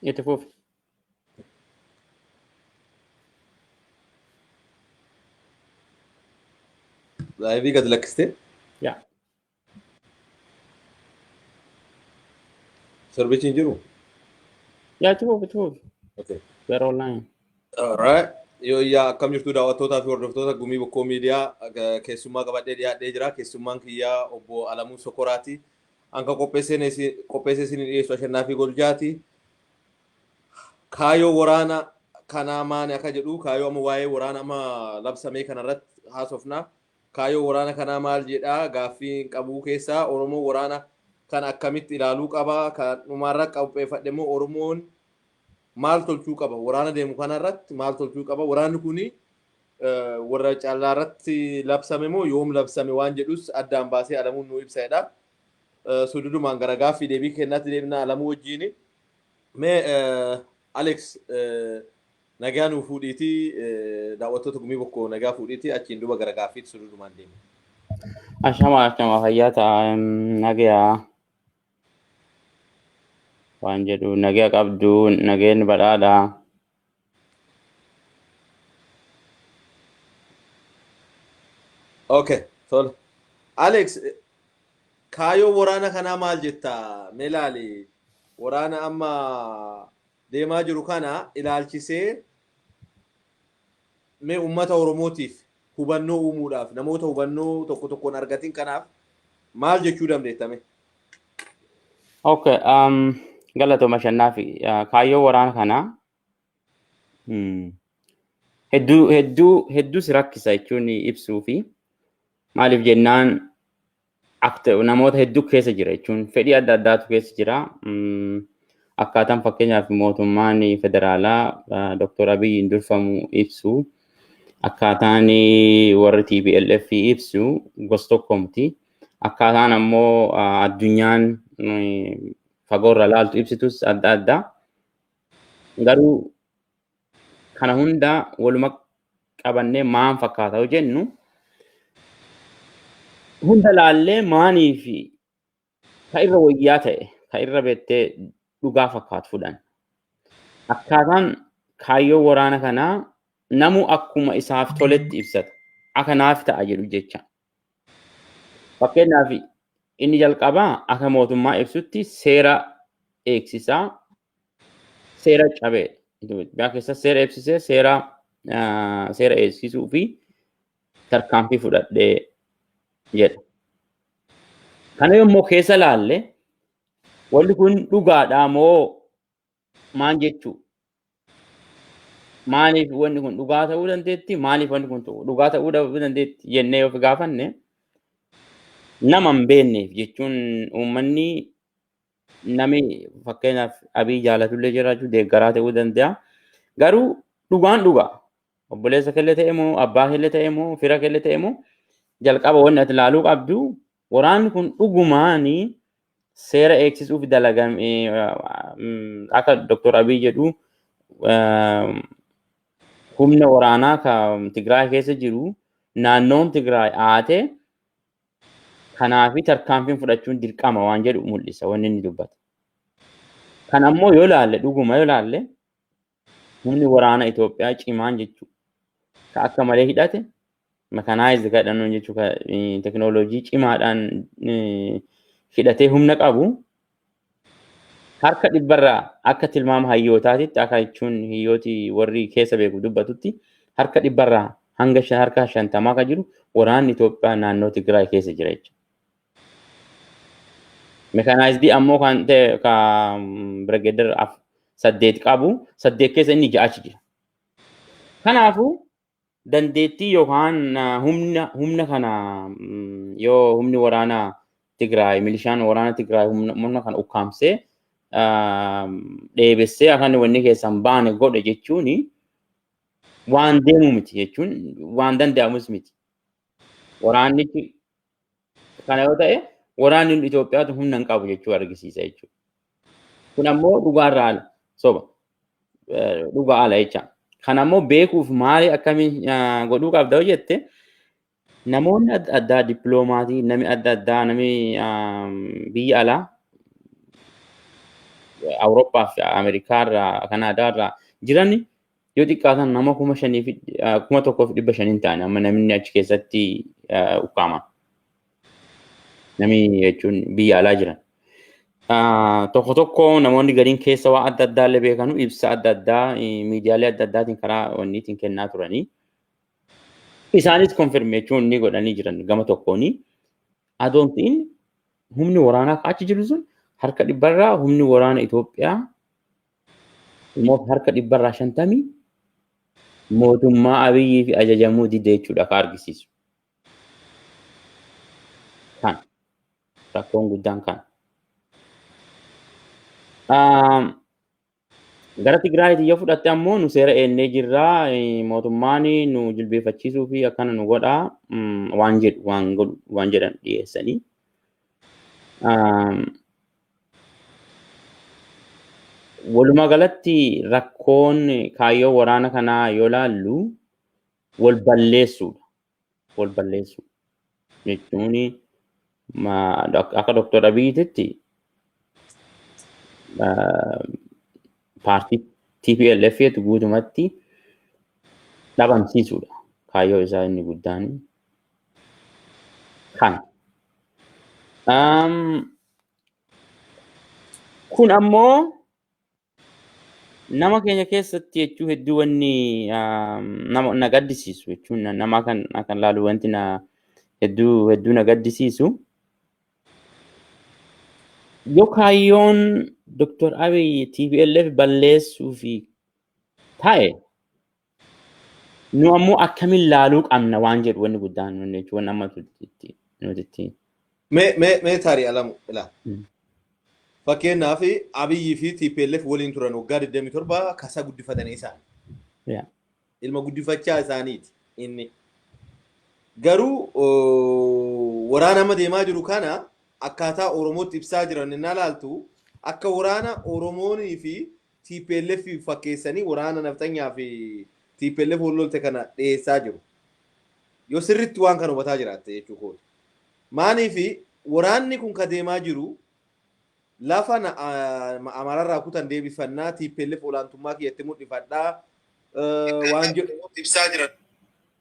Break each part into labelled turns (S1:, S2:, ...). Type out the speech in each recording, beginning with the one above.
S1: Itti fufi.
S2: Live gad lakkistee?
S1: Yaa.
S2: Sirbichi hin jiru?
S1: Yaa, itti fufi, itti fufi.
S2: Okay.
S1: We are online.
S2: Alright. Yoo yaa, akkam jirtu daawwattootaa fi hordoftoota Gumii Bokkoo Miidiyaa? Keessummaa qabadhee dhiyaadhee jira. Keessummaan kiyyaa obbo Alamuu Sokoraati. Anka qopheessee isin dhiyeessu Ashannaa fi Goljaati. Kaayoo waraana kanaa maani akka jedhu, kaayoo amma waa'ee waraana amma labsamee kanarratti haasofna. Kaayoo waraana kanaa maal jedhaa gaaffii qabuu keessaa, Oromoo waraana kan akkamitti ilaaluu qaba? Kan dhumaarra qopheeffadhe immoo, Oromoon maal tolchuu qaba? Waraana deemu kanarratti maal tolchuu qaba? Waraanni kuni warra callaa irratti labsame moo yoom labsame waan jedhus addaan baasee Alamuun nu ibsadha. Sududumaan gara gaaffii deebii kennaatti deemna Alamuu wajjini. Mee Alex, nagaa nuu fuudhiitii, daawwattoota Gumii Bokkoo nagaa fuudhiitii, achiin duba gara gaaffiitti sududumaan deemna.
S1: Ashama, ashama, fayyaa ta'a. Nagayaa waan jedhu, nagaya qabdu, nageen badhaadha.
S2: Okay, tola. Alex, kaayoo waraana kanaa maal jetta? Mee ilaali. Waraana amma deemaa jiru kana ilaalchisee mee uummata Oromootiif hubannoo uumuudhaaf, namoota hubannoo tokko tokkoon argatin kanaaf maal jechuu dandeettame?
S1: Okay, galatooma Shannaafi. Kaayyoo waraana kanaa hedduu hedduu hedduu si rakkisa jechuun ibsuu fi maaliif jennaan, akta namoota hedduu keessa jira jechuun fedhii adda addaatu keessa jira. Akkaataan fakkeenyaaf mootummaan federaalaa Dr. Abiyyiin durfamu ibsu, akkaataan warri TPLF ibsu gosa tokko miti. Akkaataan ammoo addunyaan fagoorra laaltu ibsitus adda adda. Garuu kana hunda waluma qabannee maan fakkaata yoo jennu, hunda laallee maanii fi ka irra wayyaa ta'e, ka irra beektee dhugaa fakkaatu fudhan. Akkaataan kaayyoo waraana kanaa namu akkuma isaaf toletti ibsata. Akka naaf ta'a jedhu jecha. Fakkeenyaaf, inni jalqabaa akka mootummaa ibsutti seera eegsisaa seera cabeedha. Itoophiyaa keessa seera eegsisee seera eegsisuu fi tarkaanfii fudhadhee jedha. Kana yommuu keessa laalle, wanti kun dhugaadhaa moo maan jechuu? Maaliif wanni kun dhugaa ta'uu dandeetti? Maaliif wanni kun dhugaa ta'uu dhabuu dandeetti jennee of gaafanne, nama hin beekneef jechuun, uummanni nami fakkeenyaaf Abiy jaalatullee jiraachuu, deeggaraa ta'uu danda'a. Garuu dhugaan dhugaa. Obboleessa kellee ta'e moo, abbaa kellee ta'e moo, fira kellee ta'e moo, jalqaba wanni ati ilaaluu qabdu, waraanni kun dhugumaani seera eegsisuuf dalagame akka Dr. Abiy jedhu, humna waraanaa ka Tigraay keessa jiru, naannoon Tigraay aate kanaafi tarkaanfiin fudhachuun dirqama waan jedhu mul'isa wanni inni dubbata. Kan ammoo yoo laalle, dhuguma yoo laalle, humni waraana Itoophiyaa cimaan jechuudha. Ka akka malee hidhate, mechanized kadhannuun jechuudha, teknooloojii cimaadhaan hidhatee humna qabu, harka dhibbarraa akka tilmaama hayyootaatitti, akka jechuun hiyyooti warri keessa beeku dubbatutti, harka dhibbarraa hanga harka 50 kan jiru waraanni Itoophiyaa naannoo Tigraay keessa jira jechuudha. Mechanized ammoo kan ta'e, ka brigadier saddeet qabu, saddeet keessa inni ja'achi jira. Kanaafuu dandeettii yookaan humna kana yoo humni waraanaa Tigraay, milishaan waraana Tigraay humna kana ukkaamsee dheebessee akka inni wanni keessan baane godhe jechuun waan deemu miti, jechuun waan danda'amus miti. Waraannichi kana yoo ta'e, waraanni Itoophiyaatu humna hin qabu jechuu argisiisa jechuudha. Kun ammoo dhugaarraa ala, soba, dhugaa ala jecha. Kana ammoo beekuuf maali, akkamiin godhuu qabda yoo jette, namoonni adda addaa, dippiloomaatii, namni adda addaa, namni biyya alaa Awurooppaa fi Ameerikaa irraa Kanaadaa irraa jiran yoo xiqqaatan nama 5,000 fi 1,500 ta'an amma namni achi keessatti ukkaama. Namni jechuun biyya alaa jiran. Tokko tokko namoonni gariin keessa waa adda addaa illee beekanu ibsa adda addaa miidiyaalee adda addaatiin karaa wanniitiin kennaa turanii. Isaanis confirm jechuun ni godhanii jiran gama tokkooni. Adoon ta'in humni waraanaa achi jiru sun harka dhibbarraa humni waraana Itoophiyaa immoo harka 50% mootummaa Abiyyii fi ajajamuu dide jechuudha ka argisiisu. Kan rakkoon guddaan kan. Gara Tigraayitti yoo fudhatte ammoo nu seera eennee jirraa, mootummaan nu jilbeeffachiisuu fi akkana nu godhaa waan jedhu waan godhu waan jedhan dhiyeessanii. Walumaa galatti rakkoon kaayyoo waraana kanaa yoo laallu wal balleessuudha. Wal balleessuu jechuun akka Dr. Abiyyiitti paartii TPLF guutumatti dhabamsiisuudha. Kaayyoo isaa inni guddaan kana. Kun ammoo nama keenya keessatti jechuu hedduu wanni nama na gaddisiisu jechuun nama kan kan laalu wanti na hedduu hedduu na gaddisiisu. Yoo kaayyoon Dr. Abiy TPLF balleessuu fi ta'e nu ammoo akkamiin laaluu qabna waan jedhu wanni guddaan wanni jechuun amma nuti itti.
S2: Mee taarii Alamu ilaa. Fakkeenyaaf Abiyyii fi TPLF waliin turan waggaa 27 kasa guddifatanii isaan. Ilma guddifachaa isaaniiti inni. Garuu waraana amma deemaa jiru kana akkaataa Oromootti ibsaa jiran inni ilaaltu akka waraana Oromoonii fi TPLF fakkeessanii waraana nafxanyaa fi TPLF wal lolte kana dhiyeessaa jiru. Yoo sirriitti waan kana hubataa jiraatte jechuu kooti. Maaliif waraanni kun ka deemaa jiru lafa Amaararraa kutan deebifannaa, TPLF olaantummaa kiyyatti mul'ifadhaa waan jedhu ibsaa jiran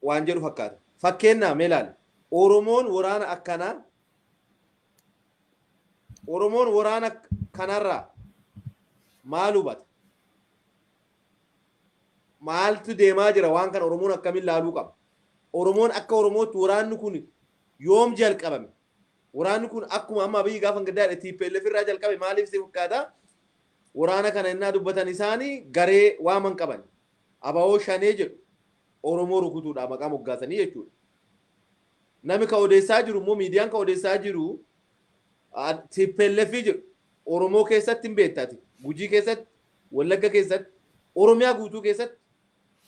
S2: waan jedhu fakkaata. Fakkeenyaa mee ilaali. Oromoon waraana akkanaa Oromoon waraana kanarraa maal hubata? Maaltu deemaa jira? Waan kana Oromoon akkamiin laaluu qaba? Oromoon akka Oromootti waraanni kun yoom jalqabame? Waraanni kun akkuma amma Abiyyi gaafa gaddaadhe TPLF irraa jalqabe maaliif si fakkaata? Waraana kana innaa dubbatan isaanii garee waaman qaban. Abawoo shanee jedhu Oromoo rukutuudha maqaa moggaasanii jechuudha. Namni ka odeessaa jiru immoo miidiyaan ka odeessaa jiru TPLF jedhu. Oromoo keessatti hin beektaati. Gujii keessatti, Wallagga keessatti, Oromiyaa guutuu keessatti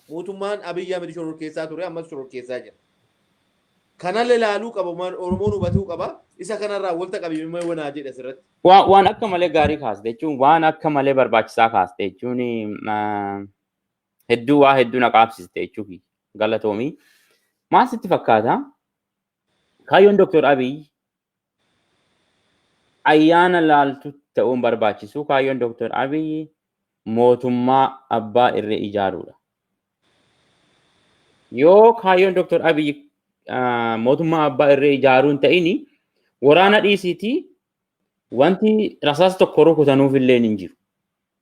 S2: mootummaan Abiyyi Ahmed shororkeessaa ture, ammas shororkeessaa jira. Kanallee ilaaluu qaba, Oromoon hubatuu qaba. Isa kanarraa walta qabimee wanaa jedha asirratti.
S1: Waan akka malee gaarii kaaste jechuun waan akka malee barbaachisaa kaaste jechuun hedduu waa hedduu na qaabsiste jechuun galatoomii. Maal sitti fakkaata? Kaayyoon Dr. Abiy ayyaana laaltu ta'uun barbaachisu. Kaayyoon Dr. Abiy mootummaa abbaa irree ijaaruudha. Yoo kaayyoon Dr. Abiy mootummaa abbaa irree ijaaruu hin ta'ini waraana dhiisiitii wanti rasaasa tokko rukutanuuf illee hin jiru.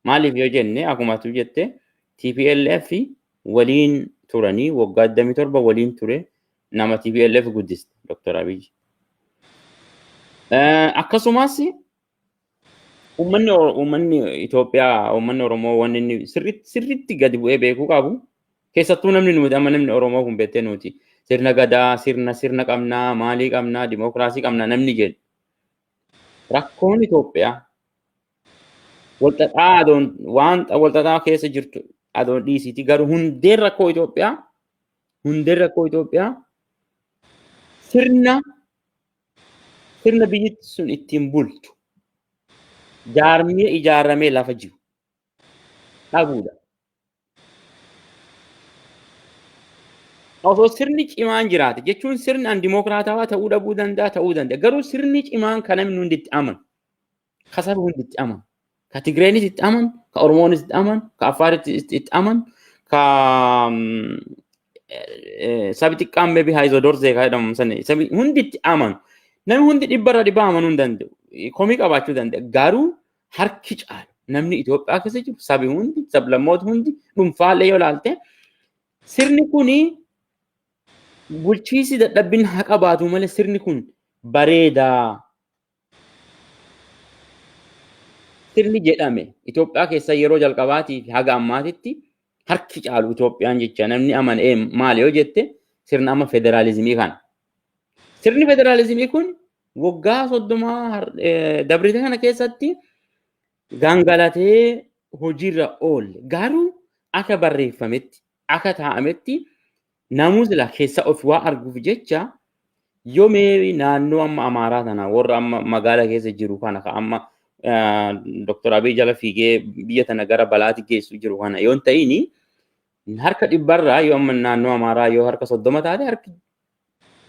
S1: Maaliif yoo jenne akkuma tu jette TPLF waliin turanii waggaa 27 waliin ture nama TPLF guddiste Dr. Abiy. Akkasumas uummanni Itoophiyaa, uummanni Oromoo wanni inni sirriitti gadi bu'ee beekuu qabu keessattuu namni nuti amma namni Oromoo kun beektee nuti sirna gadaa sirna qabnaa, maalii qabnaa, dimookiraasii qabnaa namni jedhu. Rakkoon Itoophiyaa walxaxaa adoon waan walxaxaa keessa jirtu adoon dhiisiiti garuu hundeen rakkoo Itoophiyaa sirna biyyi sun ittiin bultu jaarmee ijaaramee lafa jiru dhabuudha. Osoo sirni cimaan jiraate jechuun sirni an dimookiraatawaa ta'uu dhabuu danda'a, ta'uu danda'a. Garuu sirni cimaan kan namni hundi itti amanu, kasaba hundi itti amanu, Ka Tigreenis itti amanu, ka Oromoonis itti amanu, ka Affaaris itti amanu, ka sabi xiqqaan maybe Haayizodorzee ka jedhamu sana sabi hundi itti amanu. Namni hundi dhibbarraa dhibba amanuu hin danda'u. Komii qabaachuu danda'a. Garuu harki caalu namni Itoophiyaa keessa jiru, sabi hundi, sablammoota hundi, dhuunfaallee yoo ilaalte, sirni kuni bulchiisi dadhabbin haa qabaatu malee sirni kun bareedaa. Sirni jedhame Itoophiyaa keessa yeroo jalqabaatii fi haga ammaatitti harki caalu Itoophiyaan jecha namni amane maali yoo jette, sirna amma federaalizimii kana. Sirni federaalizimii kun waggaa 30 dabrite kana keessatti gangalatee hojiirra oolle. Garuu akka barreeffametti, akka taa'ametti, namuu sila keessa of waa arguuf jecha, yoo mee naannoo amma Amaaraa tana, warra amma magaala keessa jiru kana, ka amma Dr. Abiy jala fiigee biyya tana gara balaatti geessu jiru kana yoo hin ta'ini, harka dhibbarraa yoo amma naannoo Amaaraa yoo harka 30 taate, harki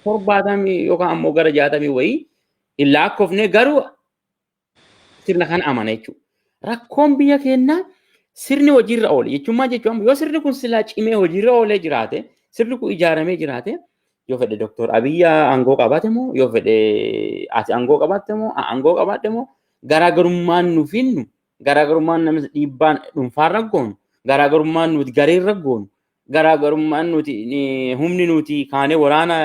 S1: 70 yookaan ammoo gara 60 wayii hin lakkoofne, garuu sirna kana amana jechuudha. Rakkoon biyya keenyaa sirni hojiirra oole jechuun maal jechuun, yoo sirni kun silaa cimee hojiirra oolee jiraate, sirni kun ijaaramee jiraate, yoo fedhe Dr. Abiy aangoo qabaate moo, yoo fedhe ati aangoo qabaatte moo, aangoo qabaadhe moo, garaagarummaan nu finnu, garaagarummaan namni dhiibbaan dhuunfaarra goonu, garaagarummaan nuti gareerra goonu, garaagarummaan nuti humni nuti kaanee waraana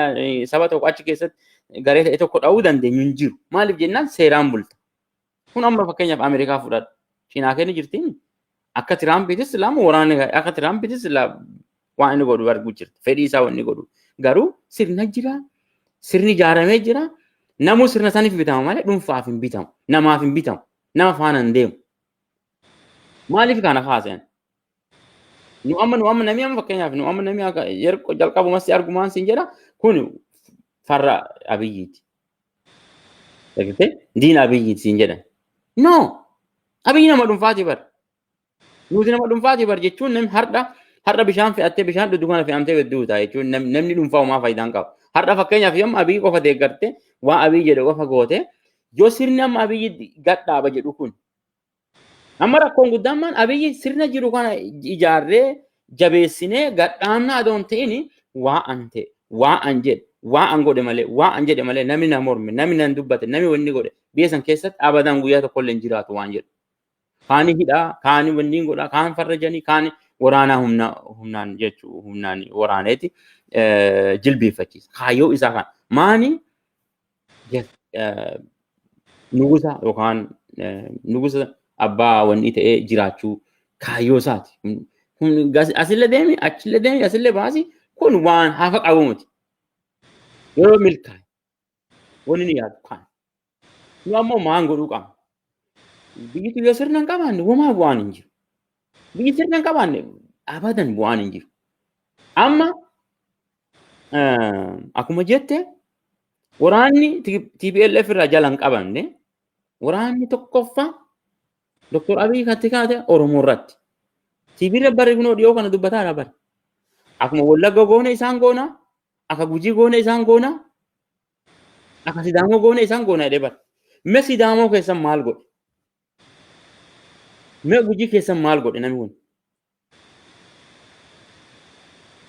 S1: saba tokko achi keessatti garee ta'e tokko dha'uu dandeenyu hin jiru. Maaliif jennaan, seeraan bulta. Kun amma fakkeenyaaf Ameerikaa fudhadhu. Cinaa keenya jirtiin akka Tiraampiitis lama waraanni akka Tiraampiitis waan inni godhu arguu jirti. Fedhii isaa wanni godhu. Garuu sirna jira. Sirni ijaaramee jira. Namuu sirna saniif bitama malee dhuunfaaf hin bitamu. Namaaf hin bitamu. Nama faana hin deemu. Maaliif kana kaasan? Nu amma namni amma fakkeenyaaf nu amma namni akka yeroo jalqabumas argumaan siin jedha, kun farra Abiyyiiti. Dhagite diina Abiyyiiti siin jedhan. No! Abiyyi nama dhuunfaati bar. Nuti nama dhuunfaati bar jechuun, namni har'a bishaan fe'attee bishaan dhugdu kana fe'amtee hedduu ta'a jechuun, namni dhuunfaa homaa faayidaan qabu. Har'a fakkeenyaaf yommuu Abiyyi qofa deeggarte, waan Abiyyi jedhu qofa goote, yoo sirni amma Abiyyi gadhaaba jedhu kun, amma rakkoon guddaan maan, Abiyyi sirna jiru kana ijaarree jabeessinee gadhaamna adoon ta'in, waa an ta'e, waa an jedhe, waa an godhe malee, waa an jedhe malee, namni na morme, namni nan dubbate, namni wanni godhe biyya san keessatti abadan guyyaa tokko illee hin jiraatu waan jedhu. Kaani hidhaa, kaani wanni godhaa, kaan farrajanii, kaani waraanaa humna humnaan jechuu humnaan waraaneeti jilbeeffachiisa. Kaayyoo isaa kana. Maani nugusa yookaan nugusa abbaa wanni ta'ee jiraachuu kaayyoo isaati. Asillee deemi, achillee deemi, asillee baasi, kun waan hafa qabu miti. Yoo milkaa'e wanni ni yaadu kana. Nu ammoo maan godhuu qabna? Biyyi yoo sirna hin qabaanne homaa bu'aan hin jiru. Biyyi sirna hin qabaanne abadan bu'aan hin jiru. Amma akkuma jette, waraanni TPLF irraa jala hin qabamne, waraanni tokkoffaa Dr. Abiy kan kaate Oromoo irratti. TV irra barri kunoo dhiyoo kana dubbataa bara. Akkuma Wallagga goone isaan goona, akka Gujii goone isaan goona, akka Sidaamoo goone isaan goona jedhee bara. Mee Sidaamoo keessan maal godhe? Mee Gujii keessan maal godhe namni kun?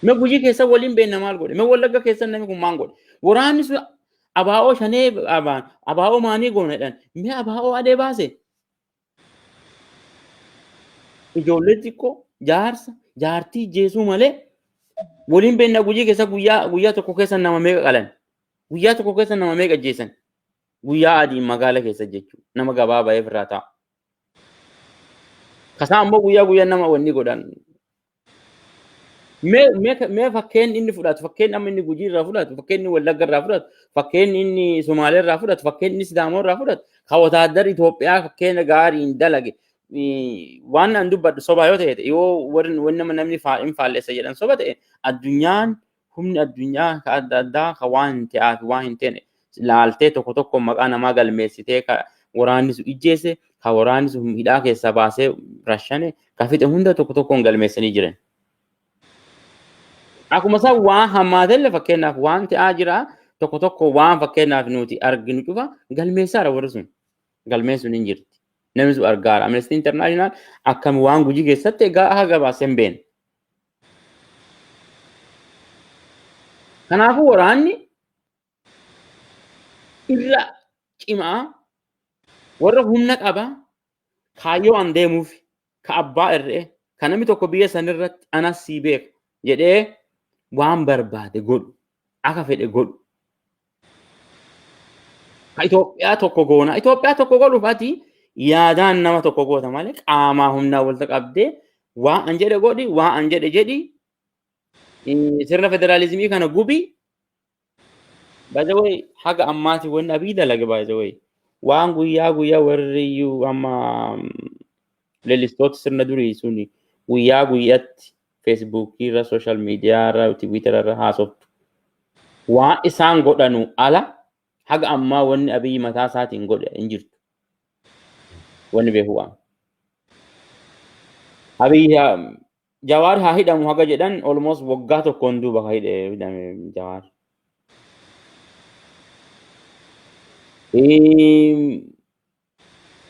S1: Mee Gujii keessan waliin beenna maal godhe? Mee Wallagga keessan namni kun maal godhe? Waraanni sun abaa'oo shanee abaan abaa'oo maanii goona jedhan. Mee abaa'oo adee baase? Ijoollee xiqqoo, jaarsa jaartii jeesuu malee waliin beenna. Gujii keessa guyyaa guyyaa tokko keessa nama meeqa qalan? Guyyaa tokko keessa nama meeqa jeesan? Guyyaa adii magaala keessa jechuudha. Nama gabaa ba'ee ofirraa taa'u. Kasaa ammoo guyyaa guyyaa nama wanni godhan. Mee fakkeen inni fudhatu, fakkeen amma inni Gujii irraa fudhatu, fakkeen inni Wallagga irraa fudhatu, fakkeen inni Somaalee irraa fudhatu, fakkeen inni Sidaamoo irraa fudhatu, ka wotaaddar Itoophiyaa fakkeenya gaariin dalage. Waan an dubbadhu soba yoo ta'e, yoo warri wanni nama namni hin faallessa jedhan soba ta'e, addunyaan humni addunyaa ka adda addaa ka waan hin ta'aa fi waan hin ta'e laaltee tokko tokko maqaa namaa galmeessitee, ka waraanni sun ijjeese, ka waraanni sun hidhaa keessaa baasee rashane, ka fixe hunda tokko tokkoon galmeessanii jiran. Akkuma isaan waan hammaatellee, fakkeenyaaf waan ta'aa jira tokko tokko, waan fakkeenyaaf nuti arginu cufa galmeessaadha warri sun. Galmeessuun hin jirti. Namni sun argaara. Amnesty International akkami waan Gujii keessatti egaa haa gabaasee hin beekne. Kanaafuu waraanni irra cimaa warra humna qaba kaayyoo an deemuuf ka abbaa irree ka namni tokko biyya sanirratti anas sii beeka jedhee waan barbaade godhu akka fedhe godhu. Ka Itoophiyaa tokko goona. Itoophiyaa tokko godhuuf ati yaadaan nama tokko goota malee qaamaa humnaa walitti qabdee waan an jedhe godhi, waan an jedhe jedhi, sirna federaalizimii kana gubi. By the way, haga ammaati wanni Abiy dalage, by the way, waan guyyaa guyyaa warri iyyuu amma leellistoota sirna durii suni guyyaa guyyaatti Feesbuukii irra, social media irra, Tiwiitara irra haasoftu. Waan isaan godhanu ala haga ammaa wanni Abiy mataa isaatiin godhe hin jirtu. Wanni beeku waan. Abiy Jawaar haa hidhamu haga jedhan almost waggaa tokkoon duuba ka hidhe hidhame Jawaar.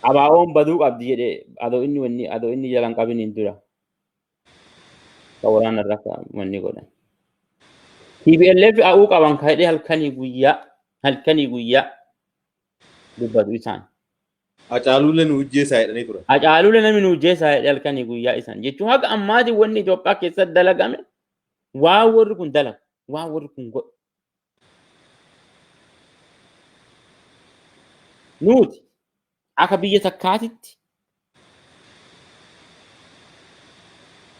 S1: Abaa'oon baduu qabdi jedhe adoo inni wanni adoo inni jalan qabiniin dura. Ka waraana irra ka wanni godhan. TPLF a'uu qaban ka hidhe halkanii guyyaa halkanii guyyaa dubbatu isaan.
S2: Hacaaluulee nu hojjeessaa jedhanii turan.
S1: Hacaaluulee namni nu hojjeessaa jedhe halkanii guyyaa isaan. Jechuun haga ammaati wanni Itoophiyaa keessatti dalagame waan warri kun dalagu, waan warri kun godhu. Nuti akka biyya takkaatitti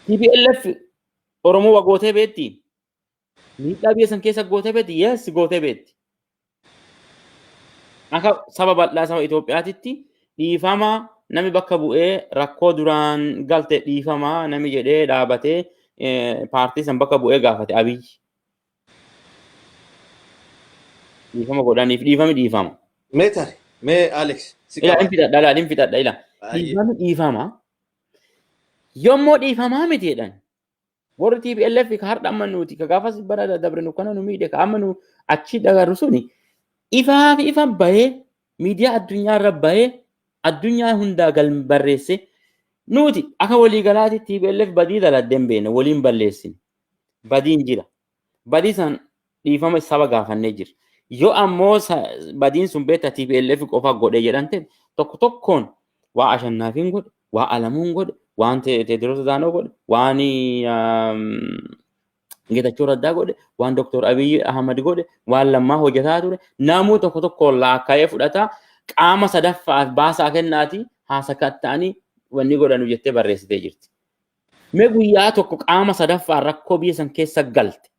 S1: TPLF Oromoo wa gootee beetti. Miidhaa biyya san keessa gootee beetti. Yes, gootee beetti. Akka saba bal'aa saba Itoophiyaatitti dhiifama namni bakka bu'ee rakkoo duraan galte dhiifama namni jedhee dhaabatee paartii san bakka bu'ee gaafate Abiyyi. Dhiifama godhaniif, dhiifami dhiifama.
S2: Mee tare, mee Alex
S1: si Ila hin fixadha, ila hin fixadha, ila. Dhiifami dhiifama. Yommuu dhiifamaa miti jedhan. Warri TPLF ka har'a amma nuti ka gaafas bara dabre nu kana nu miidhe ka amma nu achi dagarru suni ifaa fi ifa bahee miidiyaa addunyaa irra bahee addunyaa hundaa gal barreesse. Nuti akka waliigalaatti TPLF badii daladde hin beekne, waliin balleessine. Badiin jira. Badii san dhiifama saba gaafannee jira. Yoo ammoo badiin sun beekta TPLF qofa godhe jedhan ta'e, tokko tokkoon waa Ashannaafiin godhe, waa Alamuun godhe, waan Teediroos Adaanoo godhe, waan Geetachoo Raddaa godhe, waan Dr. Abiy Ahmad godhe, waan Lammaa hojjetaa ture, namuu tokko tokkoon laakka'ee fudhata, qaama sadaffaaf baasaa kennaati haasakatta'anii wanni godhanu jettee barreessitee jirti. Mee guyyaa tokko qaama sadaffaa rakkoo biyya san keessa galte.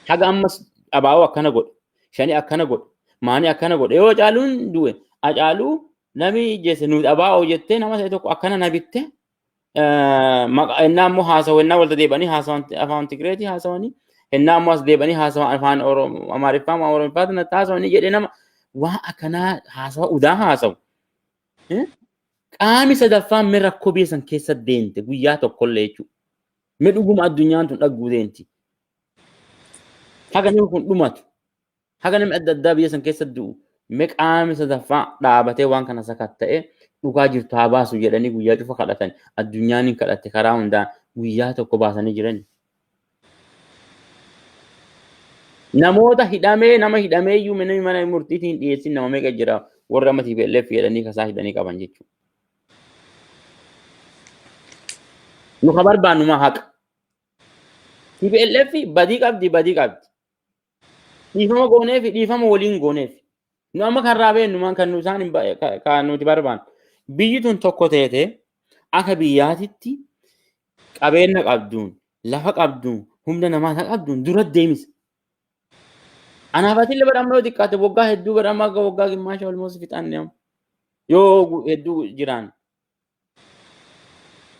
S1: Haga ammas abaa'oo akkana godhe, shani akkana godhe, maanii akkana godhe. Yoo Hacaaluun du'e, Hacaaluu namni ijjeesse nuti abaa'oo jettee nama ta'e tokko akkana na bitte, ennaa immoo haasawu, ennaa walta deebi'anii haasawan afaan Tigireetii haasawanii, ennaa immoo as deebi'anii haasawan afaan Oromoo Amaariffaa Oromiffaa natti haasawanii jedhee nama waan akkanaa haasawa udaa haasawu. Qaami sadaffaan mee rakkoo biyya san keessa deemte guyyaa tokkollee jechuudha. Mee dhuguma addunyaan tun dhagguu deemti. Haga namni kun dhumatu, haga namni adda addaa biyya san keessa du'u, mee qaami sadaffaa dhaabatee waan kana sakatta'ee dhugaa jirtu haa baasu jedhanii guyyaa cufa kadhatan. Addunyaan hin kadhatte, karaa hundaan guyyaa tokko baasanii jiran. Namoota hidhamee nama hidhamee iyyuu mana mana murtiitiin dhiyeessin nama meeqa jira warra amma TPLF jedhanii kasaa hidhanii qaban jechuudha. Nu ka barbaannu maa haqa. TPLF badii qabdi, badii qabdi. Dhiifama gooneef, dhiifama waliin gooneef. Nu amma kan raa beennu maan kan nu isaan hin kan nuti barbaannu. Biyyi tun tokko teete akka biyyaatitti qabeenya qabduun, lafa qabduun, humna namaa ta qabduun dura deemisa. Anaaf atillee bara amma yoo xiqqaate waggaa hedduu bara amma akka waggaa gimmaasha almost fixanne amma. Yoo hedduu jiraan.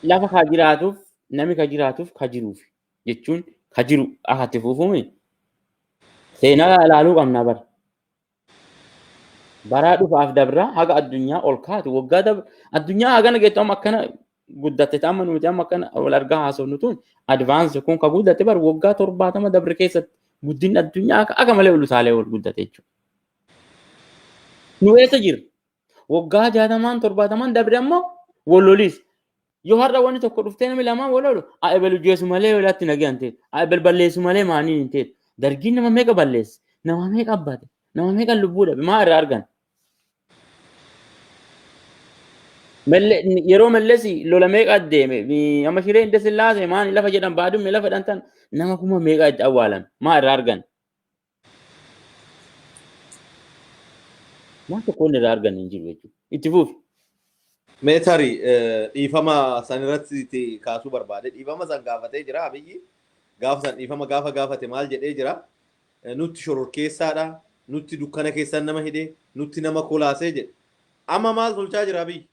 S1: Lafa ka jiraatuuf, namni ka jiraatuuf ka jiruuf jechuun ka jiru akka itti fufuumi. Seenaa ilaaluu qabna bara. Baraa dhufaaf dabraa haga addunyaa ol kaatu waggaa dabra addunyaa hagana geettu amma akkana guddatte, amma nuti amma akkana wal argaa haasofnu tun advance kun ka guddatte bar waggaa 70 dabre keessatti guddinni addunyaa akka malee ol utaalee ol guddate jechuudha. Nu eessa jirra? Waggaa 60 70 dabre ammoo wal loliis. Yoo har'a wanni tokko dhuftee namni lamaan wal lolu, ebel ujjeessu malee lolatti nagayaan ta'e, ebel balleessu malee maaniin hin ta'e. Dargiin nama meeqa balleesse? Nama meeqa abbate? Nama meeqa lubbuu dhabe? Maa irraa argan? Yeroo Mallas lola meeqa deeme? Amma Shiree Inda Sillaasee maani lafa jedhan, Baadumme lafa jedhan tan nama kuma meeqa itti awwaalan? Maa irraa argan? Waan tokko inni irraa argan hin jiru jechuudha. Itti fufi.
S2: Mee tarii dhiifama san irratti kaasuu barbaade. Dhiifama san gaafatee jira Abiyyi. Gaafa san dhiifama gaafa gaafate maal jedhee jira? Nutti shororkeessaadha. Nutti dukkana keessan nama hidhe. Nutti nama kolaasee jedhe. Amma maal tolchaa jira Abiyyi?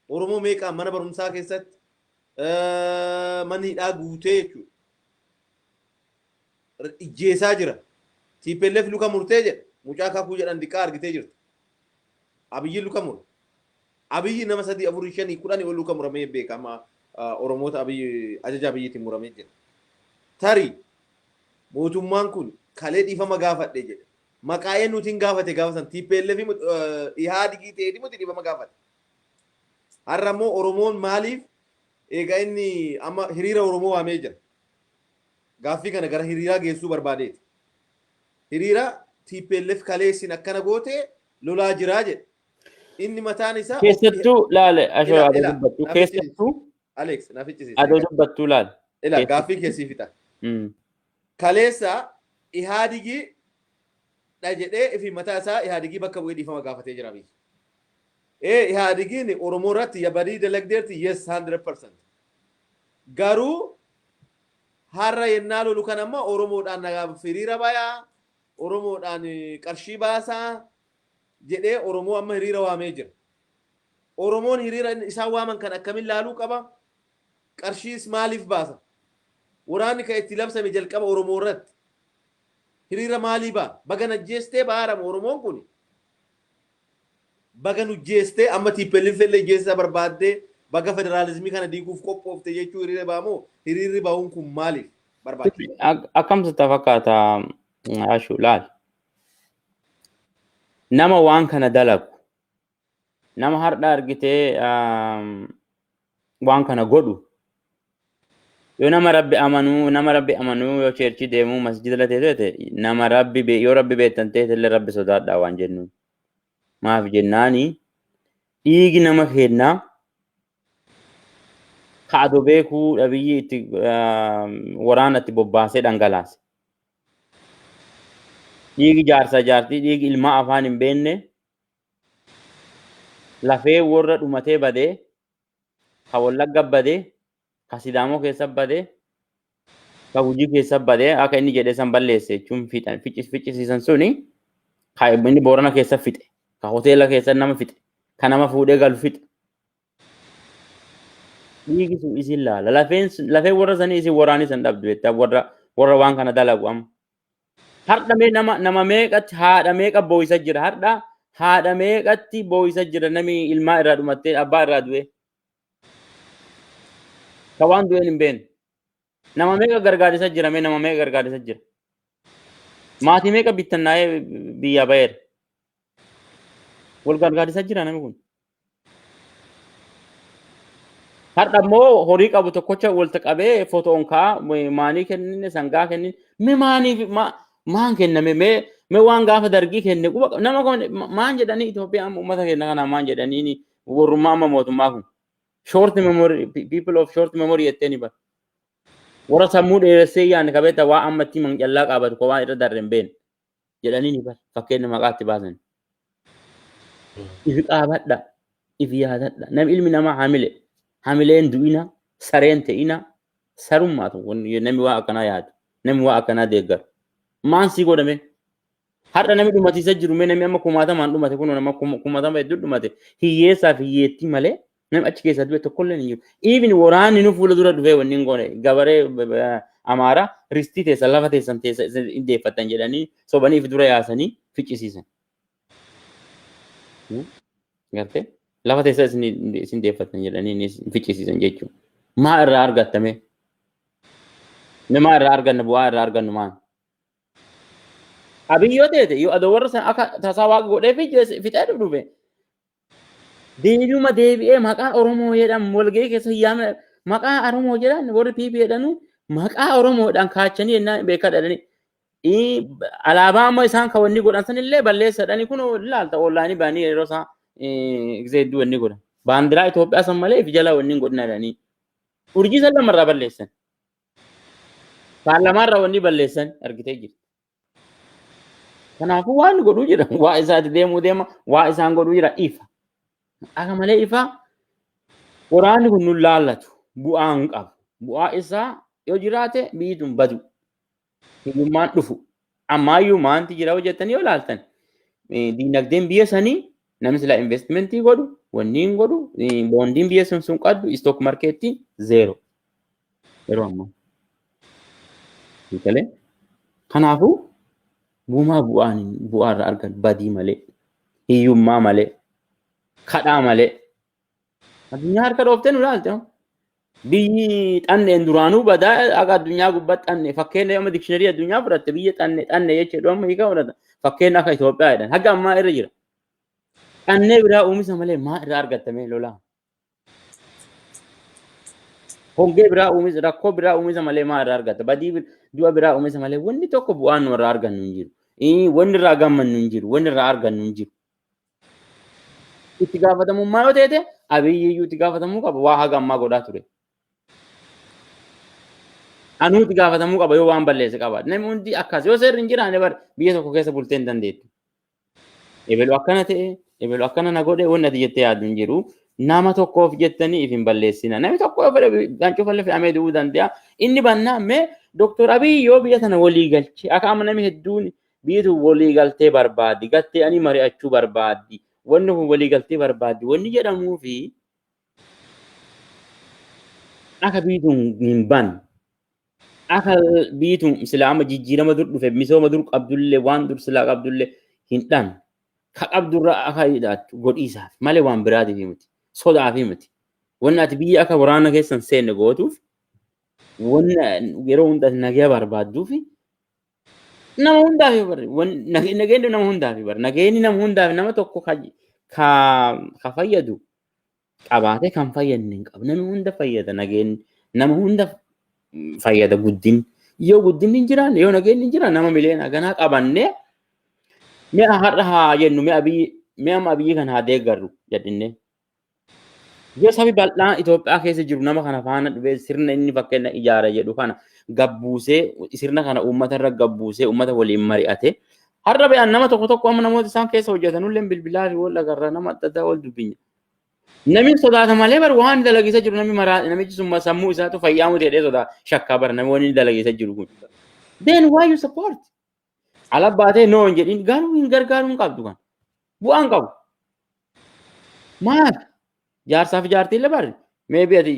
S2: Oromoo meeqaan mana barumsaa keessatti manni hidhaa guutee jechuudha. Ijjeesaa jira. TPLF luka murtee jedha. Mucaa kakuu jedhan diqqaa argitee jirta. Abiyyi luka mura. Abiyyi nama 3, 4, 5, 10 ol luka muramee beekama. Oromoota Abiyyi ajaja Abiyyiitiin muramee jira. Tarii mootummaan kun kalee dhiifama gaafadhe jedhe. Maqaa eenyuutiin gaafate gaafa san? TPLF Ihaadigii ta'ee muti dhiifama gaafate. Har'a immoo Oromoon maaliif egaa inni amma hiriira Oromoo waamee jira? Gaaffii kana gara hiriiraa geessuu barbaadeeti. Hiriira TPLF kaleessin akkana goote lolaa jiraa jedhe. Inni mataan isaa
S1: Keessattuu laale ashoo
S2: Ila,
S1: adoo
S2: ila,
S1: dubbattuu
S2: naaf
S1: keessattuu
S2: Alex, naaf iccisiisi.
S1: Adoo dubbattuu laale.
S2: Ila, gaaffii keessii fixa. Kaleessa Ihaadigii dha jedhee fi mataa isaa Ihaadigii bakka bu'ee dhiifama gaafatee jira biyyi. Ihaadigiin Oromoo irratti badii dalagdeerti, yes, 100%. Garuu har'a yennaa lolu kan amma Oromoodhaan nagaaf hiriira bayaa, Oromoodhaan qarshii baasaa jedhee Oromoo amma hiriira waamee jira. Oromoon hiriira isaan waaman kan akkamiin laaluu qaba? Qarshiis maaliif baasa? Waraanni kan itti labsame jalqaba Oromoo irratti. Hiriira maalii ba'a? Baga najjeestee baarama Oromoon kun. Baga nujjeestee, amma TPLF illee jeessa barbaaddee, baga federaalizimii kana diiguuf qophoofte jechuu hiriira ba'amoo, hiriirri ba'uun kun maaliif barbaachisa?
S1: Akkam sitti fakkaata, Ashu, laal. Nama waan kana dalagu, nama har'a argitee waan kana godhu, yoo nama Rabbi amanuu, nama Rabbi amanuu, yoo church deemuu masjida latee ta'e, nama Rabbi yoo Rabbi beektan ta'e illee Rabbi sodaadhaa waan jennuun. Maaf jennaani, dhiigi nama kennaa ka adoo beekuu dhabiyyi itti waraana itti bobbaasee dhangalaase. Dhiigi jaarsa jaartii, dhiigi ilmaa afaan hin beekne, lafee warra dhumatee badee, ka Wallagga badee, ka Sidaamoo keessa badee, ka Gujii keessa badee, akka inni jedhee san balleesse jechuun fixan ficcisiisan suni, ka inni Boorana keessa fixe, ka hoteela keessa nama fixe, ka nama fuudhee galu fixe. Dhiigi sun isin laala. Lafeen lafeen warra sanii isin waraanii san dhabdu jettaa warra waan kana dalagu amma. Har'a mee nama meeqatti, haadha meeqa boo'isa jira har'a, haadha meeqatti boo'isa jira namni ilmaa irraa dhumattee, abbaa irraa du'e. Ka waan du'een hin beekne. Nama meeqa gargaarisa jira mee, nama meeqa gargaarisa jira? Maatii meeqa bittannaa'ee biyyaa baheera? Wal gargaarisa jira namni kun. Har'a immoo horii qabu tokkocha walitti qabee fotoon ka'a, maanii kennine, sangaa kennine, mee maaniif maan kenname, mee waan gaafa Dargii kenne quba nama kun maan jedhanii, Itoophiyaa amma uummata keenya kanaa maan jedhanii, warrummaa amma mootummaa kun short memory, people of short memory jettee ni bara. Warra sammuu dheeressee yaadne kabeetta waa ammatti mancallaa qabatu ko waan irra darre hin beekne jedhanii ni bara fakkeenya maqaatti baasan. Ifi qaabadha, ifi yaadadha. Namni ilmi namaa hamile, hamileen du'ina, sareen ta'ina, sarummaatu namni waa akkanaa yaadu, namni waa akkanaa deeggaru. Maan sii godhame? Har'a namni dhumatiisa jiru mee, namni amma kumaatamaan dhumate kun, nama kumaatama hedduu dhumate, hiyyeessaa fi hiyyeettii malee namni achi keessaa du'e tokkollee hin jiru. Even waraanni nu fuula dura dhufee wanni hin goone, gabaree Amaaraa ristii teessan, lafa teessan teessa hin deeffattan jedhanii sobanii fi dura yaasanii ficcisiisan. Gartee lafa teessa isin deeffattan jedhanii ficcisiisan jechuudha. Maa irraa argattame? Maa irraa arganna? Bu'aa irraa argannu maal? Abiy yoo teete, yoo adoo warra san akka tasaa Waaqa godhee fixee dhufe. Deebi'uma deebi'ee maqaa Oromoo jedhan walgahii keessa yaame, maqaa Oromoo jedhan, warri PP jedhanu maqaa Oromoodhaan kaachanii jennaan beekaa dhadhanii. Alaabaa amma isaan kan wanni godhan sanillee balleessadhanii kun ilaalta, online ba'anii yeroo isaa gisee hedduu wanni godhan. Baandiraa Itoophiyaa san malee if jala wanni hin godhin jedhanii. Urjii san lamarraa balleessan. Paarlamaarraa wanni balleessan argitee jirti. Kanaafuu waan godhuu jira. Waa isaati deemuu deema. Waa isaan godhuu jira ifa. Akka malee ifa. Waraanni kun nun laallatu. Bu'aa hin qabu. Bu'aa isaa yoo jiraate biyyi tun badu. Hiyyummaan dhufu. Ammaayyuu maanti jira hojjettanii yoo ilaaltan, diinagdeen biyya sanii namni silaa investment godhu, wanni hin godhu, bondiin biyya sun sun qabdu, stock marketiin zero. Yeroo ammaa. Galee? Kanaafuu gumaa bu'aan bu'aa irraa argan badii malee, hiyyummaa malee, kadhaa malee. Addunyaa harka dhooftee nu ilaalte. Biyyi xanneen duraanuu badaa akka addunyaa gubbaatti xanne, fakkeenya amma dictionary addunyaa fudhatte, biyya xanne xanne jechuudha amma hiika fudhata, fakkeenya akka Itoophiyaa jedhan haga ammaa irra jira. Xannee biraa uumisa malee maa irraa argattame lolaa? Hongee biraa uumisa, rakkoo biraa uumisa malee maa irraa argatta? Badii du'a biraa uumisa malee wanni tokko bu'aan nu irraa argannu hin jiru. Wanni irraa gammannu hin jiru. Wanni irraa argannu hin jiru. Itti gaafatamummaa yoo ta'e, Abiyyi iyyuu itti gaafatamuu qaba waa haga ammaa godhaa ture. Anuu itti gaafatamuu qaba yoo waan balleesse qaba. Namni hundi akkas yoo seerri hin jiraanne bar biyya tokko keessa bultee hin dandeettu. Ebelu akkana ta'e, ebelu akkana na godhe, wanni ati jettee yaaddu hin jiru. Nama tokkoof jettanii if hin balleessina. Namni tokko yoo fedhe gancufallee fe'amee du'uu danda'a. Inni bannaa mee Dooktor Abiy yoo biyya tana walii galche, akka amma namni hedduun biyyi tun walii galtee barbaaddi, gattee ani mari'achuu barbaaddi, wanni kun walii galtee barbaaddi wanni jedhamuu fi akka biyyi tun hin banne, akka biyyi tun silaa amma jijjiirama dur dhufe, misooma dur qabdullee, waan dur silaa qabdullee hin dhabne, ka qabdurra akka hidhattu godhiisaaf malee waan biraatiif miti, sodaaf miti. Wanni ati biyya akka waraana keessa hin seenne gootuuf, wanni yeroo hunda nagaya barbaadduuf nama hundaaf barri nageenyi nama hundaaf barri nageenyi nama hundaaf. Nama tokko ka fayyadu qabaatee kan fayyadne hin qabu. Namni hunda fayyada, nageenyi nama hunda fayyada. Guddinni yoo guddinni hin jiraanne, yoo nageenyi hin jiraanne, nama miliyoona ganaa qabannee, mi'a har'a haa jennu, mi'a biyyi mi'a amma Abiyyi kana haa deeggarru jedhinne. Yoo sabi bal'aan Itoophiyaa keessa jiru nama kana faana dhufee sirna inni fakkeenya ijaara jedhu kana gabbuusee, sirna kana uummata irra gabbuusee, uummata waliin mari'ate, har'a be'an nama tokko tokko amma namoota isaan keessa hojjetanullee bilbilaa fi wal agarra, nama adda addaa wal dubbinya. Namni sodaata malee bar waan dalagisa jiru namni maraa, namichi sun sammuu isaatu fayyaa muti jedhee sodaa shakkaa bara namni waan inni dalagisa jiru kun. Then why you support? Ala baatee no hin jedhin, garuu hin gargaaruu hin qabdu kan. Bu'aan qabu. Maal? Jaarsaa fi jaartii illee bari. Maybe ati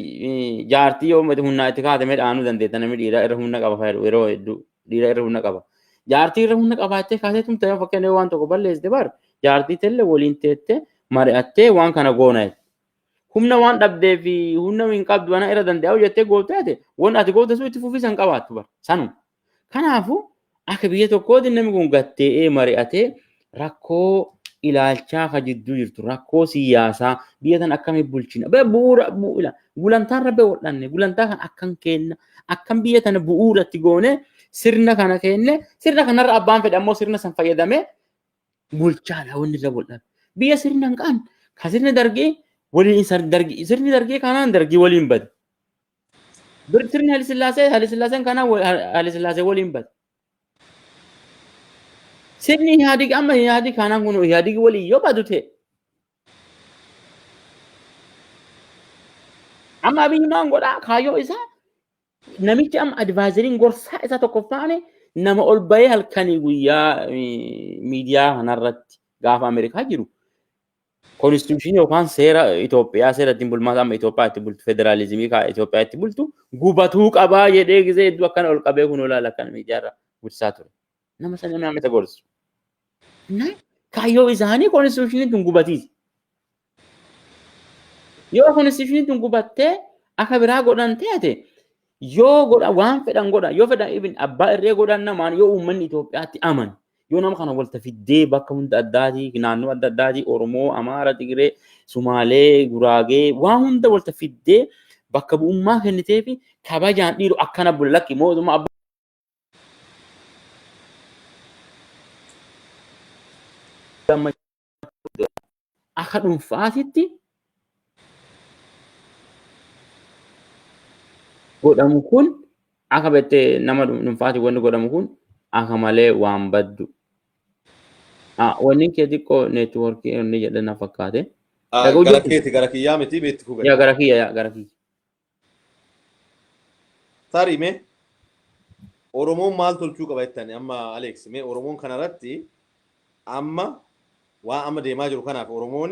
S1: jaartii yoo humnaa itti kaate mee dhaanuu dandeetta, namni dhiiraa irra humna qaba fayyadu, yeroo hedduu dhiira irra humna qaba. Jaartii irra humna qabaattee kaatee tumte, yoo fakkeenya waan tokko balleessite bar jaartii telle waliin teettee mari'attee waan kana goona. Humna waan dhabdee fi humna hin qabdu ana irra danda'u jettee goote, waan ati goote sun itti fufiisa hin qabaattu bar sanuma. Kanaafuu akka biyya tokkooti namni kun gattee'ee mari'atee rakkoo ilaalchaa ka jidduu jirtu, rakkoo siyaasaa biyya tan akkamitti bulchina, bu'uura bu'uura gulantaan rabbe hodhanne, gulantaa kan akkam kenna, akkam biyya tana bu'uuratti goone, sirna kana kenne, sirna kanarra abbaan fedhe ammoo sirna san fayyadamee bulchaadha wanni irra godhan. Biyya sirna hin qabne ka sirni dargii waliin dargii, sirni dargii kanaan dargii waliin bade. Sirni Haile Sillaasee, Haile Sillaaseen kanaan Haile Sillaasee waliin bade. Sirni Ihaadig amma Ihaadig kanaan kun Ihaadig waliin yoo badu ta'e. Amma Abiyyi maan godhaa? Kaayyoo isaa namichi amma advisoriin gorsaa isaa tokkoffaane nama ol bahee halkanii guyyaa miidiyaa kanarratti gaafa Ameerikaa jiru constitution yookaan seera Itoophiyaa, seera ittiin bulmaata amma Itoophiyaa itti bultu, federaalizimii Itoophiyaa itti bultu gubatuu qabaa jedhee gisee hedduu akkana ol qabee kun olaala akkana miidiyaarra guddisaa ture. Nama sana nama isa gorsu. Kaayyoo isaanii constitutioniin tun gubatiisi. Yoo constitutioniin tun gubattee akka biraa godhan taate, yoo godha waan fedhan godha, yoo fedhan ibin abbaa irree godhan namaan, yoo uummanni Itoophiyaatti aman, yoo Yoo nama kana walta fiddee bakka hunda addaatii, naannoo adda addaatii, Oromoo, Amaara, Tigree, Sumaalee, Guraagee waan hunda walta fiddee bakka bu'ummaa kennitee fi kabajaan dhiiru akkana bullakki mootummaa abbaa akka dhuunfaatitti godhamu kun akka beektee nama dhuunfaati wanni godhamu kun akka malee waan baddu. Wanni kee xiqqoo neetwoorkii inni jedhe na fakkaate.
S2: Gara keeti, gara kiyyaa miti beekti fufe.
S1: Yaa, gara kiyya, yaa gara kiyya.
S2: Tarii mee Oromoon maal tolchuu qaba jettani amma, Alex? Mee Oromoon kanarratti amma waan amma deemaa jiru kanaaf Oromoon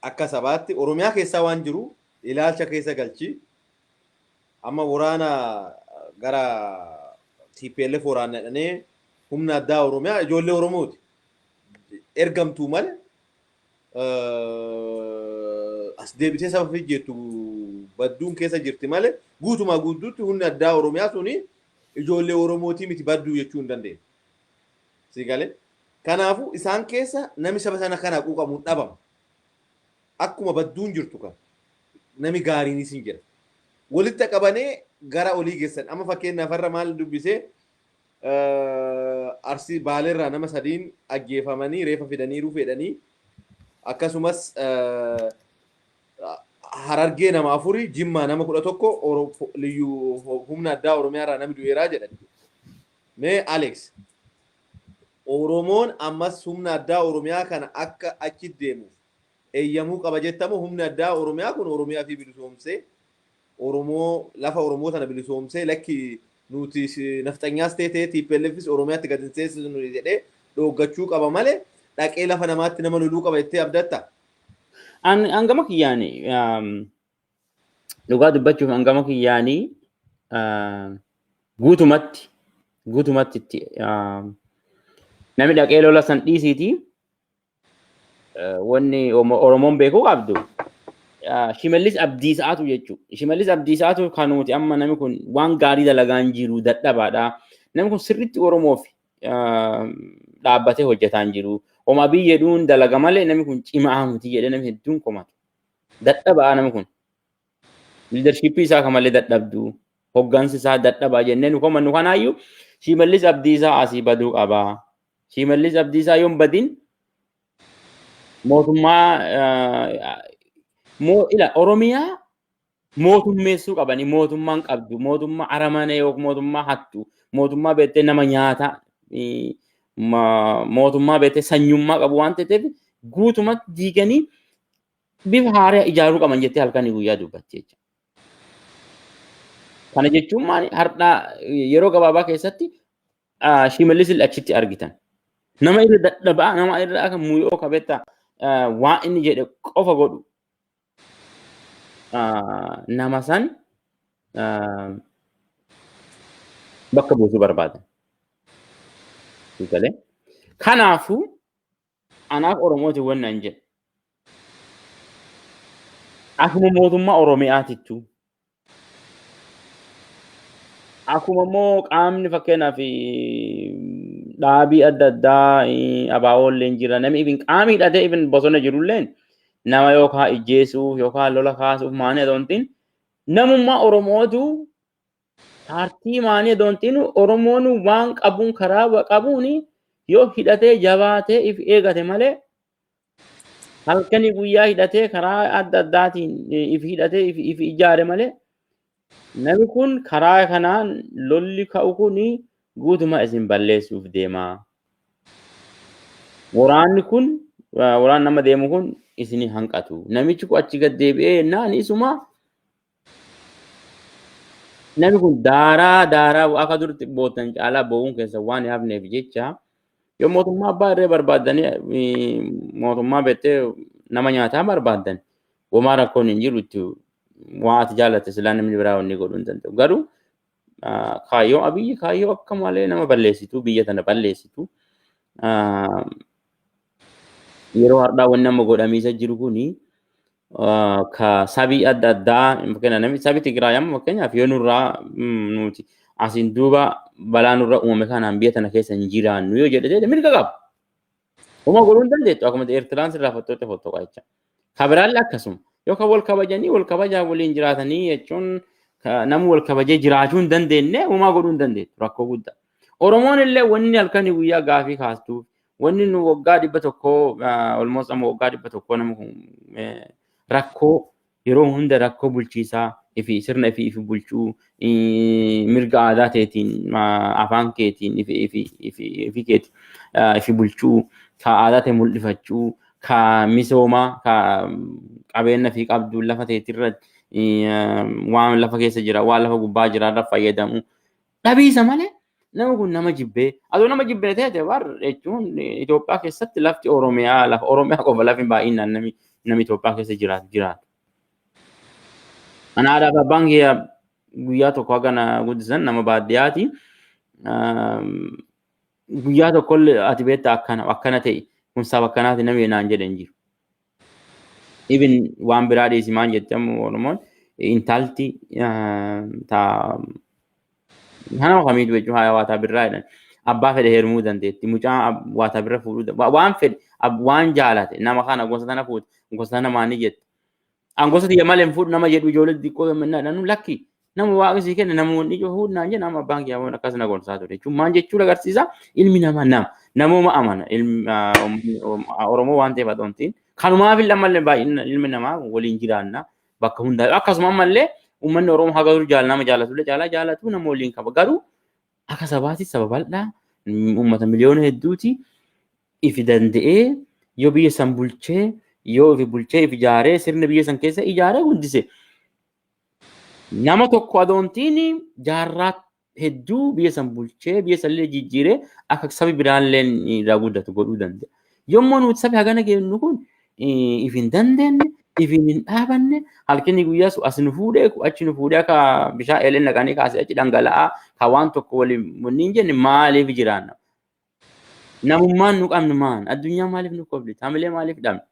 S2: akka sabaatti Oromiyaa keessaa waan jiru ilaalcha keessa galchi. Amma waraana gara TPLF waraana jedhanii humna addaa Oromiyaa ijoollee Oromooti. Ergamtuu malee as deebitee saba fijjeettu badduun keessa jirti malee guutumaa guutuutti humni addaa Oromiyaa suni ijoollee Oromootii miti badduu jechuu hin dandeenye. Si galee? Kanaafuu isaan keessa nami saba sana kana quuqamuun dhabamu. Akkuma badduun jirtu kan nami gaariinis hin jira. Walitti qabanii gara olii geessan. Amma fakkeenyaaf har'a maal dubbisee, Arsii Baaleerraa nama sadiin ajjeefamanii reefa fidaniiru fedhanii, akkasumas Harargee nama afurii, Jimmaa nama 11, liyyuu humna addaa Oromiyaarraa nami du'eeraa jedhan. Mee Alex, Oromoon ammas humna addaa Oromiyaa kana akka achi deemuuf eeyyamuu qaba jettamu? Humni addaa Oromiyaa kun Oromiyaa fi bilisoomsee Oromoo lafa Oromoo tana bilisoomsee, lakki nuti nafxanyaas ta'e TPLFis Oromiyaatti gad hin seensisnu jedhee dhooggachuu qaba malee dhaqee lafa namaatti nama loluu qaba jettee abdatta?
S1: Hangama kiyyaani, dhugaa dubbachuuf, hangama kiyyaani guutumatti itti namni dhaqee lola san dhiisiiti, wanni Oromoon beekuu qabdu Shimallis Abdiisaatu jechuudha. Shimallis Abdiisaatu kan nuti amma namni kun waan gaarii dalagaa hin jiru, dadhabaadha. Namni kun sirriitti Oromoof dhaabbatee hojjetaa hin jiru. Oma biyya jedhuun dalaga malee namni kun cimaa miti jedhee namni hedduun komatu. Dadhabaa namni kun. Leadershipii isaa kan malee dadhabdu. Hoggansi isaa dadhabaa jennee nu komannu. Kanaayyuu Shimallis Abdiisaa asii baduu qaba. Shimallis Abdiisaa yoon badin mootummaa moo ila Oromiyaa mootummeessuu qabanii mootummaan qabdu mootummaa aramane yookiin mootummaa hattu, mootummaa beektee nama nyaata, mootummaa beektee sanyummaa qabu waan ta'eef guutumatti diiganii bifa haaraa ijaaruu qaban jettee halkanii guyyaa dubbatti jecha. Kana jechuun maali? Har'aa yeroo gabaabaa keessatti Shimallis achitti argitan. Nama irra dadhabaa, nama irra akka muuyoo kabetta waan inni jedhe qofa godhu nama san bakka buusuu barbaadan. Galee. Kanaafuu anaaf Oromooti wanni an jedhu. Akkuma mootummaa Oromiyaatittu, akkuma immoo qaamni fakkeenyaaf dhaabii adda addaa abaa'oolleen jira, namni ibin qaamni hidhatee ibin bosona jirulleen nama yookaan ijjeesuuf yookaan lola kaasuuf maanii adoontiin namummaa Oromootu paartii maanii adoontiin Oromoon waan qabuun karaa qabuun yoo hidhatee jabaatee if eegate malee halkanii guyyaa hidhatee karaa adda addaatiin if hidhatee if ijaare malee namni kun karaa kanaan lolli ka'u kun guutuma isin balleessuuf deema. Waraanni kun, waraan nama deemu kun isin hanqatu. Namichi kun achi gad deebi'ee jennaan isuma namni kun daaraa daaraa akka durti bootan caalaa bo'uun keessa waan hin hafneef jecha, yoo mootummaa abbaa irree barbaaddanii, mootummaa beektee nama nyaataa barbaaddan, womaa rakkoon hin jiru, itti waan ati jaallatte silaa namni biraa wanni godhuu hin danda'u. Garuu kaayyoo Abiyyi kaayyoo akka malee nama balleessitu, biyya tana balleessitu. Yeroo har'aa wanni amma godhamiisa jiru kuni ka sabii adda addaa, fakkeenya namni sabi Tigraay amma fakkeenyaaf yoo nurraa nuti Asiin duuba balaa nurra uumame kanaan biyya tana keessa hin jiraannu yoo jedhe mirga qaba. Homaa godhuu hin dandeettu akkuma Eertiraan sirraa fottootte fottoqa jecha. Kabiraallee akkasuma yookaan wal kabajanii wal kabajaa waliin jiraatanii jechuun namni wal kabajee jiraachuu hin dandeenye homaa godhuu hin dandeettu rakkoo guddaa. Oromoon illee wanni halkanii guyyaa gaafii kaastuuf wanni nu waggaa 100 almost amma waggaa 100 nama rakkoo yeroo hunda rakkoo bulchiisaa ifi sirna ifi ifi bulchuu mirga aadaa teetiin afaan keetiin ifi ifi ifi ifi keeti ifi bulchuu ka aadaa ta'e mul'ifachuu ka misoomaa ka qabeenya fi qabdu lafa teetirra waan lafa keessa jira waan lafa gubbaa jira irra fayyadamu dhabiisa malee nama kun nama jibbee adoo nama jibbee ta'e bar jechuun Itoophiyaa keessatti lafti Oromiyaa lafa Oromiyaa qofa lafti baay'inaan nami Itoophiyaa keessa jiraatu jiraatu. Ana aadaa fi abbaan kiyya guyyaa tokko haga na guddisan nama baadiyyaati. Guyyaa tokkollee ati beektaa akkana akkana ta'e kun saba akkanaati namni naan jedhe hin jiru. Ibin waan biraa dhiisi maan jette ammoo Oromoon intalti ta nama kamiitu jechuun haa waataa birraa jedhan. Abbaa fedhe heerumuu dandeetti. Mucaa waataa birra fuudhuu waan fedhe waan jaalate nama kana gosa tana fuute gosa tana maanii jette. An gosa tiyya malee hin fuudhu nama jedhu ijoollee xixiqqoo nanu lakki nama waaqni sii kenne nama wanni ijoo fuudhu naan jedhe nama abbaan kiyya waan akkas na gorsaa ture jechuun maan jechuudha agarsiisa ilmi nama nama namooma amana ilmi Oromoo waan ta'eef haa kanumaaf illee ammallee baay'ina ilmi namaa waliin jiraanna bakka hundaa akkasuma ammallee uummanni Oromoo haga dur jaala nama jaalatullee caalaa jaalatu nama waliin qaba garuu akka sabaatti saba bal'aa uummata miliyoona hedduuti ifi danda'ee yoo biyya san bulchee yoo ifi bulchee ifi ijaaree sirna biyya san keessa ijaaree guddise nama tokko adoontiin jaarraa hedduu biyya san bulchee biyya san illee jijjiiree akka sabi biraallee irraa guddatu godhuu danda'a. Yommuu nuti sabi hagana geenyu kun if hin dandeenye if hin dhaabanne halkanii guyyaa as nu fuudhee achi nu fuudhee akka bishaan eeleen naqanii kaasee achi dhangala'aa kan waan tokko waliin wanni hin jenne maaliif jiraanna? Namummaan nu qabnu maan? Addunyaa maaliif nu kobliti? Hamilee maaliif dhabna?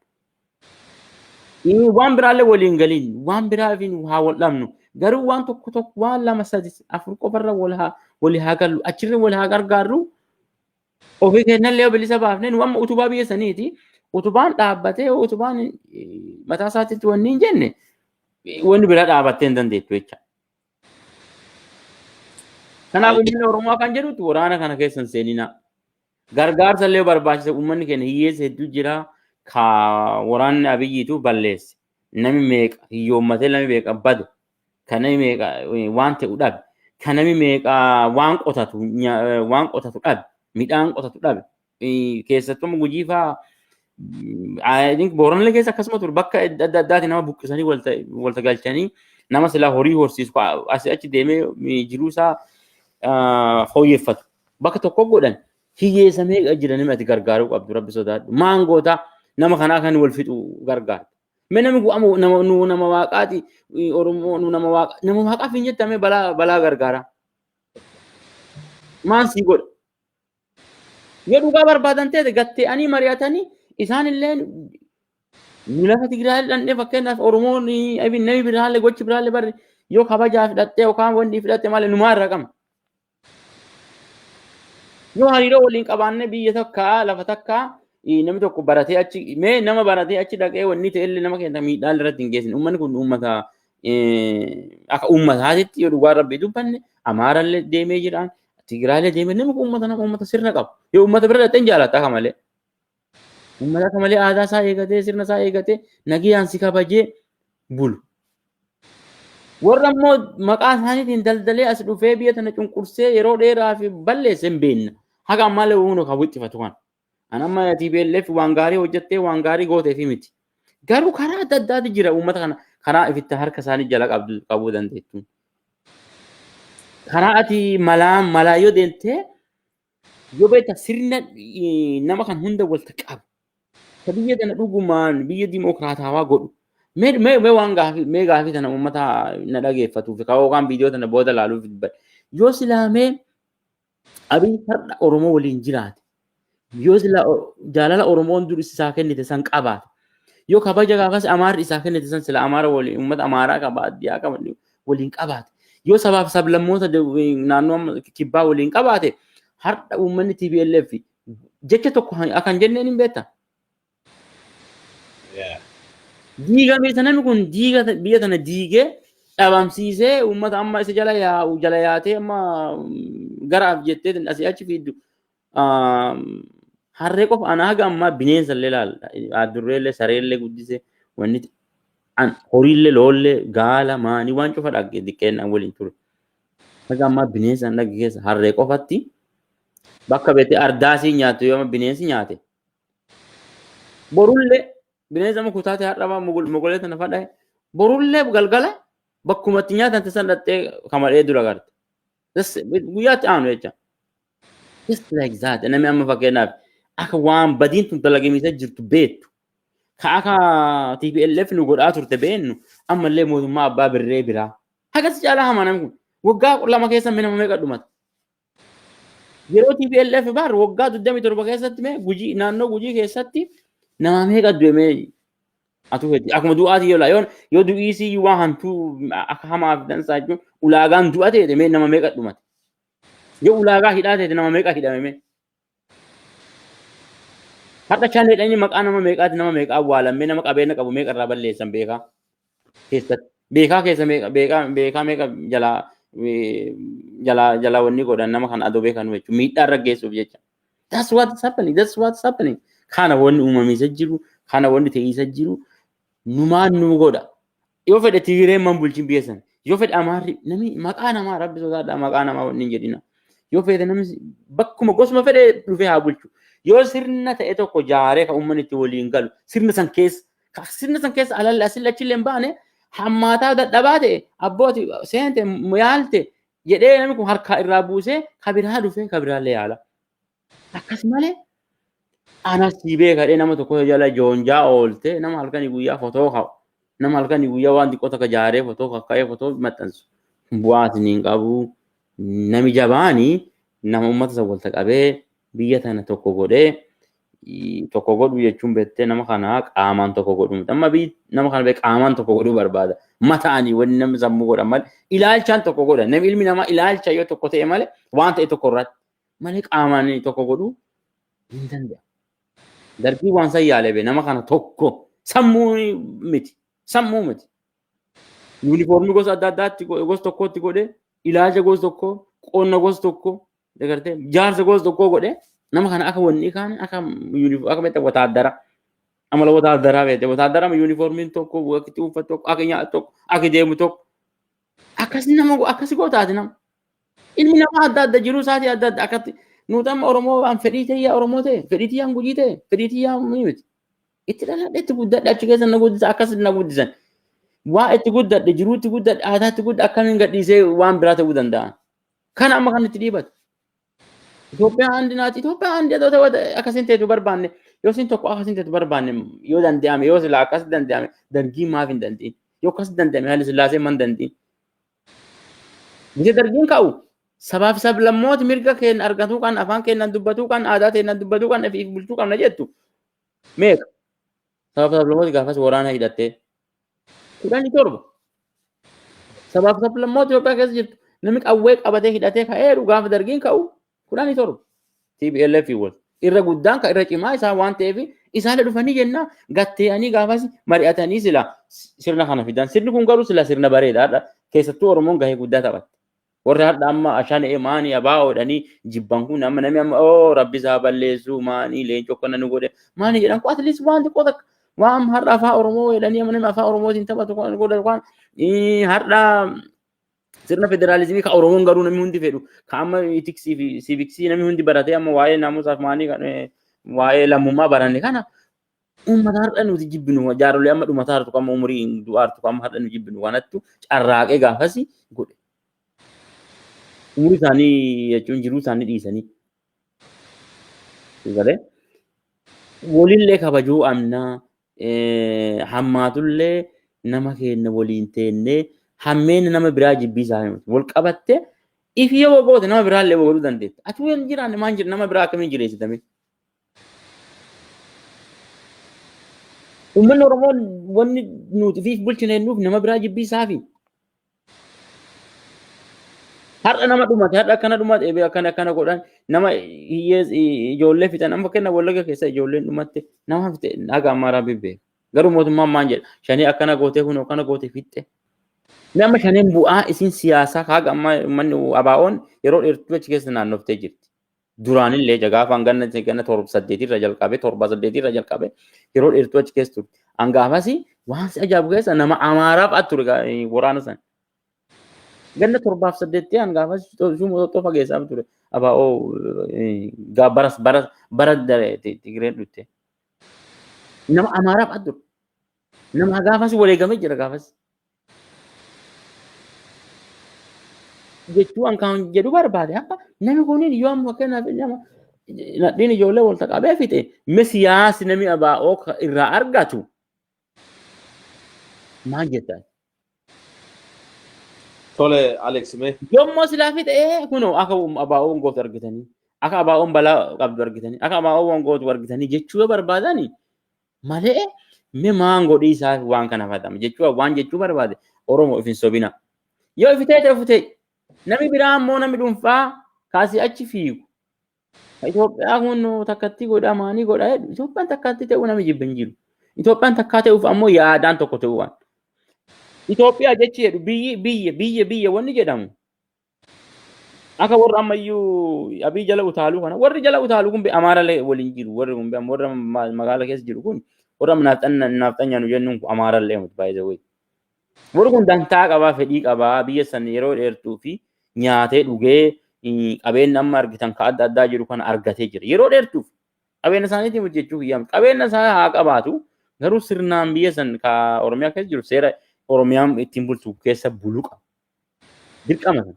S1: Waan biraallee waliin galiin waan biraa fi haa wal dhabnu. Garuu waan tokko tokko waan lama sadi afur qofarra wal haa walii haa gallu achirra wal haa gargaarru. Ofii keenyallee bilisa baafnee nu amma utubaa biyya saniiti. Utubaan dhaabbatee utubaan mataa isaatitti wanni hin jenne wanni biraa dhaabattee hin dandeettu jecha. Kanaaf uummanni Oromoo kan jedhutti waraana kana keessa hin seeninaa. Gargaarsa illee barbaachisa uummanni keenya hiyyeessa hedduu jira ka waraanni Abiyyiitu balleesse. Nami meeqa hiyyoommatee nami meeqa bade ka nami meeqa waan ta'u dhabe ka nami meeqa waan qotatu waan qotatu dhabe midhaan qotatu dhabe keessattuu Gujii fa'aa I think Booranallee keessa akkasuma ture bakka adda addaati nama buqqisanii walta galchanii nama silaa horii horsiisu asii achi deemee jiruu isaa fooyyeffatu. Bakka tokko godhan hiyyeessa meeqa jira namni ati gargaaruu qabdu rabbi sodaadhu. Maangoota nama kanaa kan wal fixu gargaarta. Mee namni kun amma nama nu nama waaqaati Oromoo nu nama waaqa nama waaqaaf hin jettamee balaa balaa gargaara. Maan sii godha? Yoo dhugaa barbaadan ta'e gattee'anii mari'atanii isaan illee nu lafa Tigraay dhandhee fakkeenyaaf Oromoon namni biraallee gochi biraallee barri yoo kabajaa fidhattee yookaan wanni fidhatte malee numaa irra qabna. Yoo hariiroo waliin qabaanne biyya takka lafa takka namni tokko baratee achi mee nama baratee achi dhaqee wanni ta'e illee nama keenya miidhaa irratti hin geessine. Uummanni kun uummata akka uummataatitti yoo dhugaa rabbii dubbanne Amaarallee deemee jiraan Tigraalee deemee namni kun uummata nama uummata sirna qabu. Yoo uummata bira dhaqxee hin jaalatta akka malee. Uummata akka malee aadaa isaa eegatee sirna isaa eegatee nagayaan si kabajee bulu. Warra immoo maqaa isaaniitiin daldalee as dhufee biyya tana cunqursee yeroo dheeraa fi balleesse hin beekna. Haga ammaallee uumuu kan wixxifatu kana. An amma TPLF waan gaarii hojjettee waan gaarii gootee fi miti. Garuu karaa adda addaatu jira uummata kana karaa ifitti harka isaanii jala qabuu dandeettu. Karaa ati malaa malaa yoo deemtee yoo beekta sirna nama kan hunda walta qabu. Ka biyya tana dhugumaan biyya dimokiraatawaa godhu. Mee mee mee waan gaafii mee gaafii tana uummata na dhageeffatuuf ka yookaan viidiyoo tana booda laaluuf dubbadhe. Yoo silaa mee Abiy har'a Oromoo waliin jiraate. Yoo silaa jaalala Oromoon dur isaa kennite san qabaate. Yoo kabaja gaafas Amaarri isaa kennite san sila Amaara waliin uummata Amaaraa qaba addiyaa qaba waliin qabaate. Yoo sabaaf sablammoota naannoo kibbaa waliin qabaate, har'a uummanni TPLF jecha tokko akkan jenneen hin beekta. Diigamee namni kun diiga biyya tana diigee dhabamsiisee, uummata amma isa jala yaa'u jala yaatee, amma garaaf jettee asii achi fiiddu. Harree qofa, ana haga ammaa bineensa illee ilaalla. Adurreellee, sareellee guddisee, wanni horiillee, loollee, gaala maanii waan cufa dhagge xiqqeennaan waliin ture. Haga ammaa bineensa an dhagge keessa harree qofatti bakka beektee ardaasii nyaattu yoo bineensi nyaate. Borullee bineensa amma kutaatee har'a mogolee tana fadhaye, borullee galgala bakkuma itti nyaatan tasan dhattee kamadhee dura garte. Guyyaatti aanu jecha. Just like that. Namni amma fakkeenyaaf akka waan badiin tun dalagamiisa jirtu beektu. Ka akka TPLF nu godhaa turte beennu, ammallee mootummaa abbaa birree biraa. Hagas caalaa hamaa namni kun waggaa 2 keessa nama meeqa dhumata? Yeroo TPLF bar waggaa 27 keessatti mee Gujii, naannoo Gujii keessatti nama meeqa du'e mee atu fedhi? Akkuma du'aati yoo yoo yoo du'iisii waan hantuu akka hamaaf dansaa jechuun ulaagaan du'a ta'e, mee nama meeqa dhumate? Yoo ulaagaa hidhaa ta'e, nama meeqa hidhame mee? Har'a shaneedhaan maqaa nama meeqaati nama meeqa awwaalamee, nama qabeenya qabu meeqa irraa balleessan beekaa keessatti, beekaa keessa meeqa, beekaa beekaa meeqa jalaa jalaa jalaa wanni godhan, nama kan adoo beekan jechuudha, miidhaa irra geessuuf jecha. That's what's happening. That's what's happening. Kana wanni uumamiisa jiru, kana wanni ta'isa jiru, numaan nu godha. Yoo fedhe Tigireen man bulchin biyya sana. Yoo fedhe Amaarri, namni maqaa namaa, rabbi sodaadha, maqaa namaa wanni hin jedhina. Yoo fedhe namni bakkuma gosuma fedhe dhufee haa bulchu. Yoo sirna ta'e tokko jaaree kan uummanni itti waliin galu, sirna san keessa alalli asilli achillee hin baane, hammaataa dadhabaa ta'e, abbooti seente yaalte jedhee namni kun harkaa irraa buusee kabiraa dhufee kabiraallee yaala. Akkas malee anas si beekadhee nama tokko jala joonjaa oolte, nama halkanii guyyaa fotoo ka'u, nama halkanii guyyaa waan xiqqoo takka jaaree fotoo kakka'ee fotoo maxxansu bu'aa hin qabu. Nami jabaanii nama uummata isa walta qabee biyya tana tokko godhee, tokko godhu jechuun beektee nama kana qaamaan tokko godhu miti. Amma biyyi nama kana qaamaan tokko godhuu barbaada. Mataanii wanni namni sammuu godhan malee ilaalchaan tokko godha. Namni ilmi namaa ilaalcha yoo tokko ta'e malee, waan ta'e tokko irratti malee qaamaan tokko godhuu hin danda'amu. Darbii waan san yaalee bee nama kana tokko sammuu miti. Sammuu miti. Yuunifoormii gosa adda addaatti, gosa tokkotti godhee, ilaalcha gosa tokkoo, qonna gosa tokkoo, agartee, jaarsa gosa tokkoo godhee, nama kana akka wanni kaan akka akka beektaa wotaaddara, amala wotaaddaraa beekte, wotaaddara yuunifoormiin tokko, akka itti uffatu tokko, akka nyaatu tokko, akka deemu tokko, akkas nama akkasi gootaati. Nama ilmi namaa adda adda, jiruu isaatii adda adda. Akkatti nuti amma Oromoo waan fedhii tiyyaa Oromoo ta'e, fedhii tiyyaan Gujii ta'e, fedhii tiyyaan miti. Itti dhaladhe, itti guddadhe, achi keessa na guddisa, akkas na guddisan. Waa itti guddadhe, jiruu itti guddadhe, aadaa itti guddadhe, akkamiin gadhiisee waan biraa ta'uu danda'a? Kana amma kan itti dhiibatu. Itoophiyaan andi naati, Itoophiyaan andi akkasiin ta'etu barbaanne, yoo isin tokko akkasiin ta'etu barbaanne, yoo danda'ame, yoo silaa akkas danda'ame, Dargiin maaf hin danda'in? Yoo akkas danda'ame, Haile Sillaaseen man danda'in? Biyya Dargiin ka'u sabaaf sablammooti mirga keenya argatuu kan, afaan keenyaan dubbatuu kan, aadaa keenyaan dubbatuu kan, ifiif bulchuu qabna jettu meeqa? Sabaaf sablammooti gaafas waraana hidhattee 17. Sabaaf sablammoota Itoophiyaa keessa jirtu namni qawwee qabatee hidhatee ka'eeru gaafa Dargiin ka'u 17. TPLF wal. Irra guddaan kan irra cimaa isaa waan ta'eef isaan dhufanii jennaa gattee'anii gaafas mari'atanii sila sirna kana fidan. Sirni kun garuu sila sirna bareedaadha. Keessattuu Oromoon gahee guddaa taphatte. Warri har'a amma ashaan maanii abaa'oo jedhanii jibban kun, amma namni amma oo rabbi isaa balleessuu maanii leencoo kana nu godhe maanii jedhan kun, at least waan xiqqoo takka waan har'a afaan Oromoo jedhanii amma namni afaan Oromootiin taphatu kan godhan, waan har'a sirna federaalizimii ka Oromoon garuu namni hundi fedhu, ka amma ethicsii fi civicsii namni hundi baratee, amma waa'ee naamusaaf maanii, waa'ee lammummaa baranne kana, uummata har'a nuti jibbinu, jaarolee amma dhumataa jirtu, amma umurii du'aartu, amma har'a nu jibbinu kanattu carraaqee gaafasi godhe. Umurii isaanii jechuun jiruu isaanii dhiisanii. Galee walillee kabajuu amnaa, hammaatullee nama keenya waliin teennee hammeenya nama biraa jibbiisaa himatu. Wal qabattee ifi yoo goote nama biraallee godhuu dandeetta. Ati yoo hin jiraanne maan jira, nama biraa akkamiin jireessitame? Uummanni Oromoo wanni nuti ifiif bulchine nuuf nama biraa jibbiisaafi. Har'a nama dhumate, har'a akkana dhumate, eebee akkana akkana godhan, nama hiyyees ijoollee fixan. Amma kenna Wallagga keessa ijoolleen dhumatte, nama fixe haga ammaa Rabbi beeka. Garuu mootummaan maal jedha? Shanii akkana gootee, kun akkana gootee fixxe. Nama shaneen bu'aa isin siyaasaa haga ammaa uummanni ABO'n yeroo dheertuu achi keessa naannoftee jirti. Duraanillee gaafaan ganna 7 8irra jalqabe, 7 8irra jalqabe, yeroo dheertuu achi keessa turte. Hangaafas waan si ajaa'ibu keessa nama Amaaraaf atu ture waraana sana. Ganna 7f 8 hangaafas shuma xoxxoo fageessaaf ture. ABO baras bara bara Tigreen dhufte. Nama Amaaraaf atu ture. Nama gaafas wareegamee jira gaafas. Jechuu an kan jedhu barbaade, akka namni kun yoo amma fakkeenyaaf nama nadhiin ijoollee wal qabee fixe, mee siyaasni namni ABO irraa argatu maal jettan?
S2: Tole Alex, mee.
S1: Yommuu silaa fixe, kunoo akka ABO'n gootu argitanii, akka ABO'n balaa qabdu argitanii, akka ABO'n gootu argitanii jechuu yoo barbaadani malee, mee maan godhii isaa waan kana fatama jechuu waan jechuu barbaade, Oromoo of hin sobina. Yoo ifitee ta'e ufitee, namni biraa ammoo namni dhuunfaa kaasii achi fiigu. Itoophiyaa kun takkatti godha maanii godha jedhu, Itoophiyaan takkatti ta'uu namni jibba hin jiru. Itoophiyaan takkaa ta'uuf ammoo yaadaan tokko ta'uu waan. Itoophiyaa jechi jedhu, biyyi biyya biyya biyya wanni jedhamu. Akka warra ammayyuu Abii jala utaaluu kana, warri jala utaaluu kun Amaarallee waliin jiru, warri kun warra magaala keessa jiru kun, warra naafxanyaa nu jennuun kun Amaarallee miti, by the way. Warri kun dantaa qabaa, fedhii qabaa, biyya san yeroo dheertuu fi nyaatee dhugee qabeenya amma argitan ka adda addaa jiru kana argatee jira. Yeroo dheertuuf qabeenya isaaniitiin hojjechuu hiyyamu. Qabeenya isaa haa qabaatu, garuu sirnaan biyya san ka Oromiyaa keessa jiru seera Oromiyaan ittiin bultu keessa buluu qaba. Dirqama sana.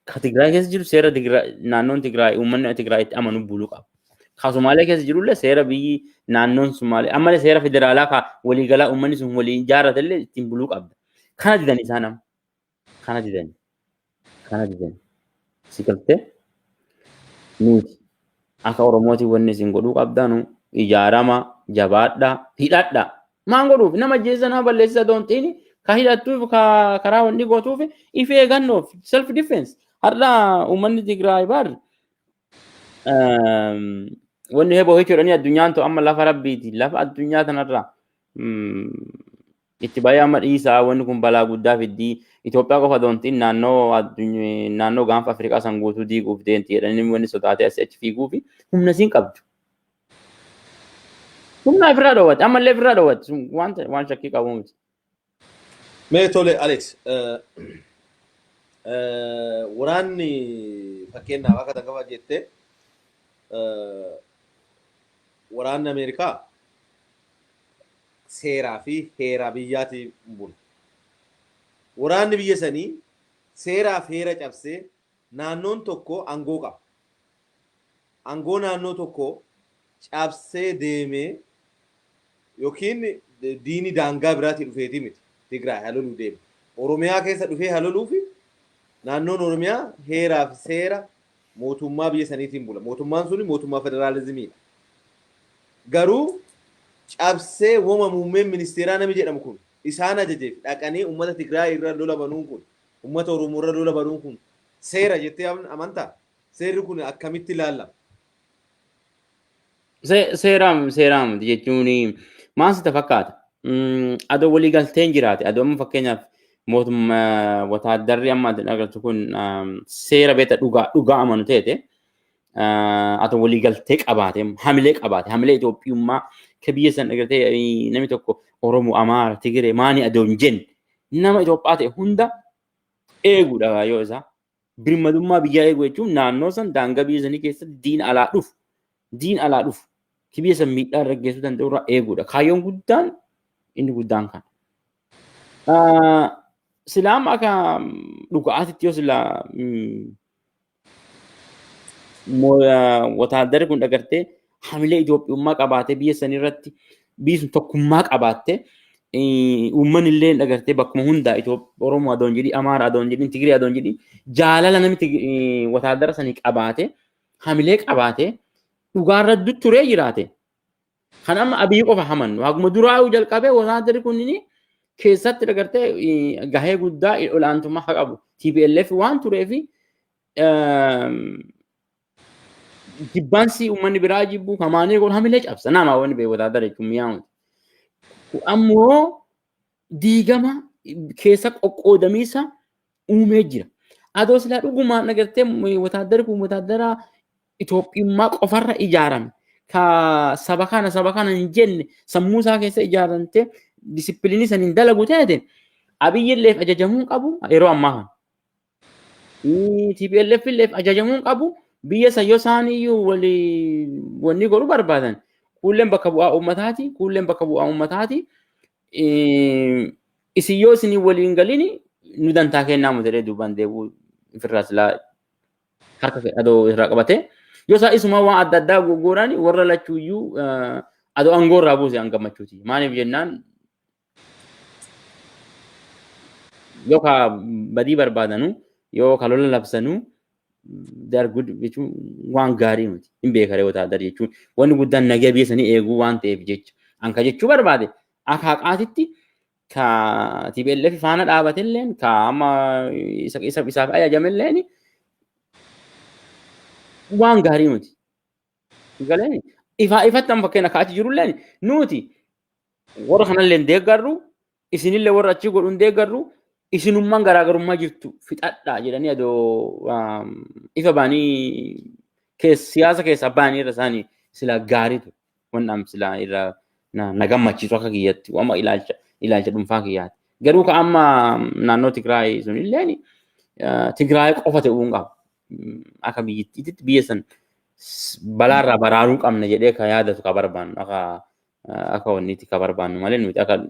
S1: Ka Tigraay keessa jiru seera naannoon Tigraay, uummanni Tigraay itti amanu buluu qaba. Ka Somaalee keessa jirullee seera biyyi naannoon Somaalee ammallee seera federaalaa ka waliigalaa uummanni sun waliin ijaarratellee ittiin buluu qabda. Kana didan isaan amma. Kana didan. Kana didan. Si galtee? Nuti akka Oromooti wanni isin godhuu qabdanu, ijaarama, jabaadha, hidhadha. Maan godhuuf? Nama ajjeessa, nama balleessisa doonxiini ka hidhattuuf, ka karaa wanni gootuuf, if eegannoof, self defense. Har'a uummanni Tigraay bar wanni heboo jechuudhani, addunyaan ta'u amma lafa Rabbiiti, lafa addunyaa tanarraa itti baay'ee amma dhiisaa, wanni kun balaa guddaa fiddii, Itoophiyaa qofa doontiin naannoo gaanfa Afrikaa san guutuu diiguuf deemti jedhanii wanni sodaatee asii achi fiiguu fi humna siin qabdu. Humna ofirraa dhoowwatti, ammallee ofirraa dhoowwatti, waan shakkii qabu miti.
S2: Mee tole Alex, waraanni fakkeenyaaf akka takka jettee, waraanni Ameerikaa seeraa fi heeraa biyyaatiin bula. Waraanni biyya sanii seeraa fi heera cabsee, naannoon tokko aangoo qaba. Aangoo naannoo tokko cabsee deemee yookiin diini daangaa biraatii dhufeetii miti. Tigraay haloluu deema. Oromiyaa keessa dhufee haloluu fi naannoon Oromiyaa heeraa fi seera mootummaa biyya saniitiin bula. Mootummaan suni mootummaa federaalizimiidha. Garuu cabsee woma muummeen ministeeraa nami jedhamu kun isaan ajajeef dhaqanii uummata Tigraay irra lola banuun kun, uummata Oromoo irra lola banuun kun seera jettee amantaa? Seerri kun akkamitti ilaallama?
S1: Seeraam seeraam jechuun maal sitti fakkaata? Adoo walii galteen jiraate, adoo amma fakkeenyaaf mootummaa wataaddarri amma agartu kun seera beekta dhugaa dhugaa amanu teete, adoo walii galtee qabaate, hamilee qabaate, hamilee Itoophiyummaa ka biyya san agartee namni tokko Oromoo, Amaara, Tigiree maani adoo hin jenne nama Itoophiyaa ta'e hunda eeguudha yoo isaa. Birmadummaa biyyaa eeguu jechuun naannoo san daangaa biyya sanii keessatti diin alaa dhufu biyya san miidhaa irra geessuu danda'u irraa eeguudha. Kaayyoon guddaan inni guddaan kana. Silaama akka dhugaatitti yoo silaa wataaddarri kun dhagartee hamilee Itoophiyummaa qabaatee, biyya sanii irratti biyyi sun tokkummaa qabaattee, uummanni illee dhagartee bakkuma hundaa Oromoo adoon jedhi, Amaara adoon jedhi, Tigree adoon jedhi, jaalala namni wataaddara sanii qabaate, hamilee qabaate, dhugaarra turee jiraate. Kan amma Abiyyi qofa hamannu haguma duraa'uu jalqabee wataaddarri kunniin keessatti dhagartee gahee guddaa olaantummaa haa qabu. TPLF waan tureefi. Jibbaansi uummanni biraa jibbu kamaanii kun hamilee cabsa nama wanni beeku wotaaddara jechuun mi'aa miti. Ammoo diigama keessa qoqqoodamiisa uumee jira. Adoo silaa dhugumaan agartee wotaaddari kun wotaaddara Itoophiyummaa qofarra ijaarame, ka saba kana saba kana hin jenne, sammuu isaa keessa ijaaramte, disipiliinii saniin dalagu taate, Abiyyilleef ajajamuu hin qabu yeroo ammaa kana. TPLF illeef ajajamuu hin qabu. Biyya san yoo isaan iyyuu walii wanni godhuu barbaadan, kuulleen bakka bu'aa uummataati, kuulleen bakka bu'aa uummataati. Isin yoo isinii waliin galini nu dantaa kennaa mu jedhee duubaan deebi'uu ofirraa silaa harka adoo irraa qabatee, yoo isaa isuma waan adda addaa goggoodhaan warra lachuuyyuu adoo aangoo irraa buuse an gammachuuti. Maaliif jennaan, yoo ka badii barbaadanu, yoo ka lola labsanu, they are good jechuun waan gaarii miti. Hin beekaree wotaadar jechuun wanni guddaan nagaa biyya sanii eeguu waan ta'eef jecha. An ka jechuu barbaade, akka haqaatitti ka TPLF faana dhaabatilleen, ka amma isa isa isaaf ajajamelleen waan gaarii miti. Galee ifaa ifatti amma fakkeenya akka achi jirulleen, nuti warra kanallee hin deeggarru, isinillee warra achii godhu hin deeggarru, isinummaan garaagarummaa jirtu fixadhaa jedhanii adoo ifa baanii siyaasa keessaa baanii irra isaanii silaa gaarii ture. Wanni am silaa irra na gammachiisu akka kiyyatti amma ilaalcha dhuunfaa kiyyaati. Garuu ka amma naannoo Tigraay sunilleen Tigraay qofa ta'uu hin qabu. Akka biyyattiitti biyya san balaarraa baraaruu qabna jedhee ka yaadatu ka barbaannu, akka wanniitti ka barbaannu malee, nuti akka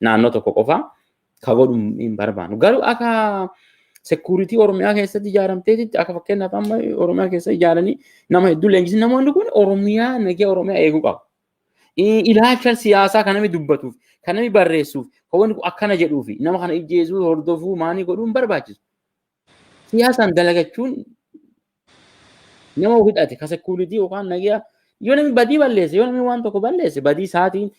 S1: naannoo tokko qofa ka godhu hin barbaannu. Garuu akka security Oromiyaa keessatti ijaaramteetitti, akka fakkeenyaaf amma Oromiyaa keessa ijaaranii nama hedduu leenjisan, namoonni kun Oromiyaa, nagaa Oromiyaa eeguu qabu. Ilaalcha siyaasaa kan namni dubbatuuf, kan namni barreessuuf, kan wanni kun akkana jedhuuf, nama kana ijjeesuu, hordofuu, maanii godhuu hin barbaachisu. Siyaasaan dalagachuun nama hidhate ka security yookaan nagaa, yoo namni badii balleesse, yoo namni waan tokko balleesse, badii isaatiin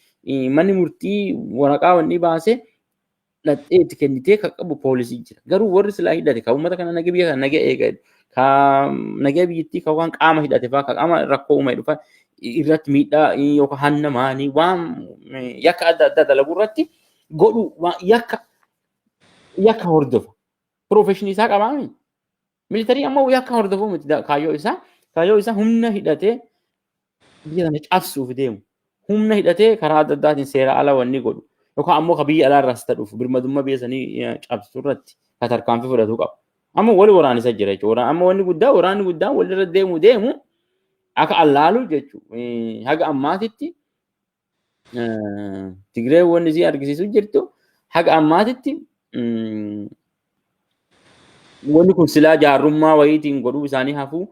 S1: manni murtii waraqaa wanni baase dhaqxee itti kennitee kan qabu poolisii jira. Garuu warri silaa hidhate kan uummata kana nagaa, biyya kana nagaa eega, ka nagaa biyyattii kan waan qaama hidhate fa'aa, ka qaama rakkoo uume dhufa irratti miidhaa yookaan hanna maanii waan yakka adda addaa dalaguu irratti godhu, yakka hordofa. Profession isaa qabaami. Military ammoo yakka hordofuu miti kaayyoo isaa. Kaayyoo isaa humna hidhatee biyya kana cabsuuf deemu. Humna hidhatee karaa adda addaatiin seera ala wanni godhu. Yookaan ammoo ka biyya alaarraas ta'uuf birmadummaa biyya sanii cabsu irratti ka tarkaanfii fudhatuu qaba. Amma wali waraanisa jira jechuudha. Amma wanni guddaa, waraanni guddaan walirra deemu deemu akka allaalu jechuudha. Haga ammaatitti Tigree wanni isii argisiisu jirtu, haga ammaatitti wanni kun silaa jaarrummaa wayiitiin godhuu isaanii hafuu,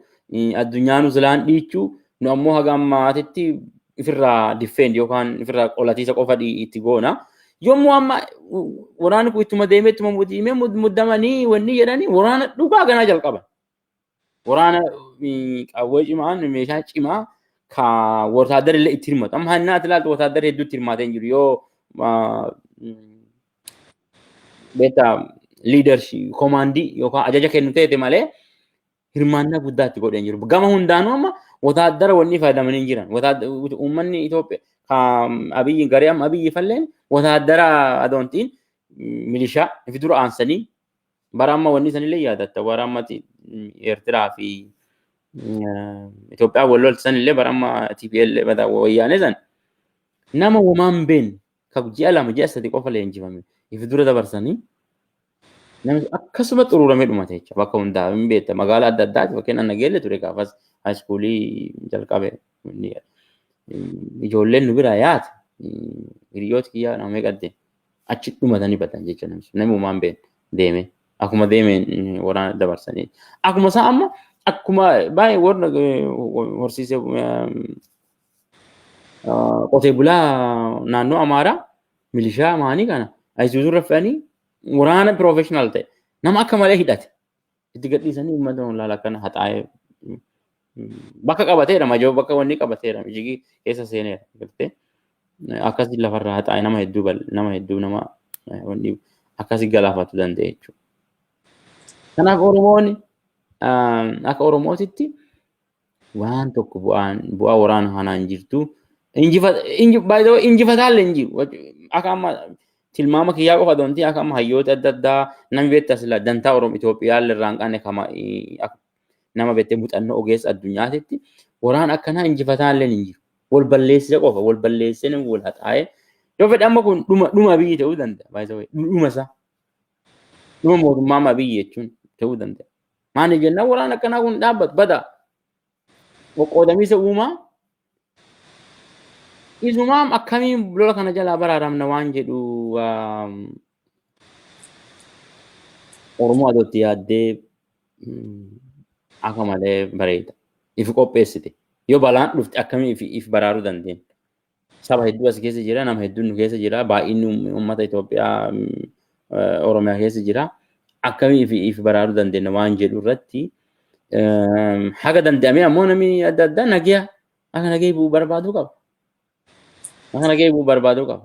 S1: addunyaanu silaan dhiichuu, nu ammoo haga ammaatitti ifirraa defend yookaan ifirraa qolatiisa qofa itti goona. Yommuu amma waraanni kun ittuma deemee ittuma deemee muddamanii wanni jedhanii waraana dhugaa ganaa jalqaban. Waraana qawwee cimaan, meeshaa cimaa ka wotaadara illee itti hirmaatu. Amma hannaa ati ilaaltu wotaadara hedduutti hirmaatee hin jiru. Yoo beektaa leadership command yookaan ajaja kennu ta'e malee hirmaannaa guddaa itti godhee hin jiru. Gama hundaanuu amma wotaadara wanni fayyadamanii hin jiran. Uummanni Itoophiyaa Abiyyi garee amma Abiyyi falleen wotaadara adoontiin milishaa ifi dura aansanii bara amma wanni sanillee yaadatta, bara amma Eertiraa fi Itoophiyaa wal loltu sanillee, bara amma TPL wayyaanee san nama womaan beekne ka ji'a 2, ji'a 3 qofa leenjifame ifi dura dabarsanii namni akkasuma xuruuramee dhumate jecha. Bakka hundaa hin beekta, magaalaa adda addaati. Fakkeenya Nageelle ture gaafas high school jalqabe, ijoolleen nu biraa yaate, hiriyoota kiyyaa nama meeqatte achi dhumatanii badan jecha. Namni womaan beekne deeme akkuma deemeen waraana dabarsanii akkuma isaa amma akkuma baay'ee warra horsiisee qotee bulaa naannoo Amaaraa milishaa maanii kana Isuzu irra fe'anii waraana professional ta'e nama akka malee hidhate itti gadhiisanii uummata laala akkana haxaa'ee bakka qabateera, majoo bakka wanni qabateera, mijigii keessa seeneera gartee akkasii lafarraa haxaa'ee nama hedduu, nama hedduu, nama wanni akkasii galaafatu danda'e jechuudha. Kanaaf Oromoon Akka Oromootitti waan tokko bu'aa waraana kanaa hin jirtu. Injifataallee hin jiru. Akka amma tilmaama kiyyaa qofa doontii akka amma hayyoota adda addaa namni beektaa sila dantaa Oromoo Itoophiyaa irraa hin qabne kama nama beektee muuxannoo ogeessa addunyaatitti waraana akkanaa injifataallee hin jiru. Wal balleessise qofa, wal balleessee namni wal haxaa'ee yoo fedhe amma kun dhuma Abiyyi ta'uu danda'a. Dhuma isaa. Dhuma mootummaa Abiyyi jechuun ta'uu danda'a. Maaliif jennaan waraana akkanaa kun dhaabbatu bada. Qoqqoodamiinsa uumaa isumaam akkamiin lola kana jalaa baraaramna waan jedhu Oromoo adootti yaaddee akka malee bareeda. Ifi qopheessite. Yoo balaan dhufte akkamiin if baraaruu dandeenya? Saba hedduu as keessa jira, nama hedduun nu keessa jira, baay'inni uummata Itoophiyaa Oromiyaa keessa jira. Akkamiin if baraaruu dandeenya waan jedhu irratti haga danda'ame ammoo namni adda addaa nagiya akka nagaya bu'uu barbaaduu qaba. Akka nagaya bu'uu barbaaduu qaba.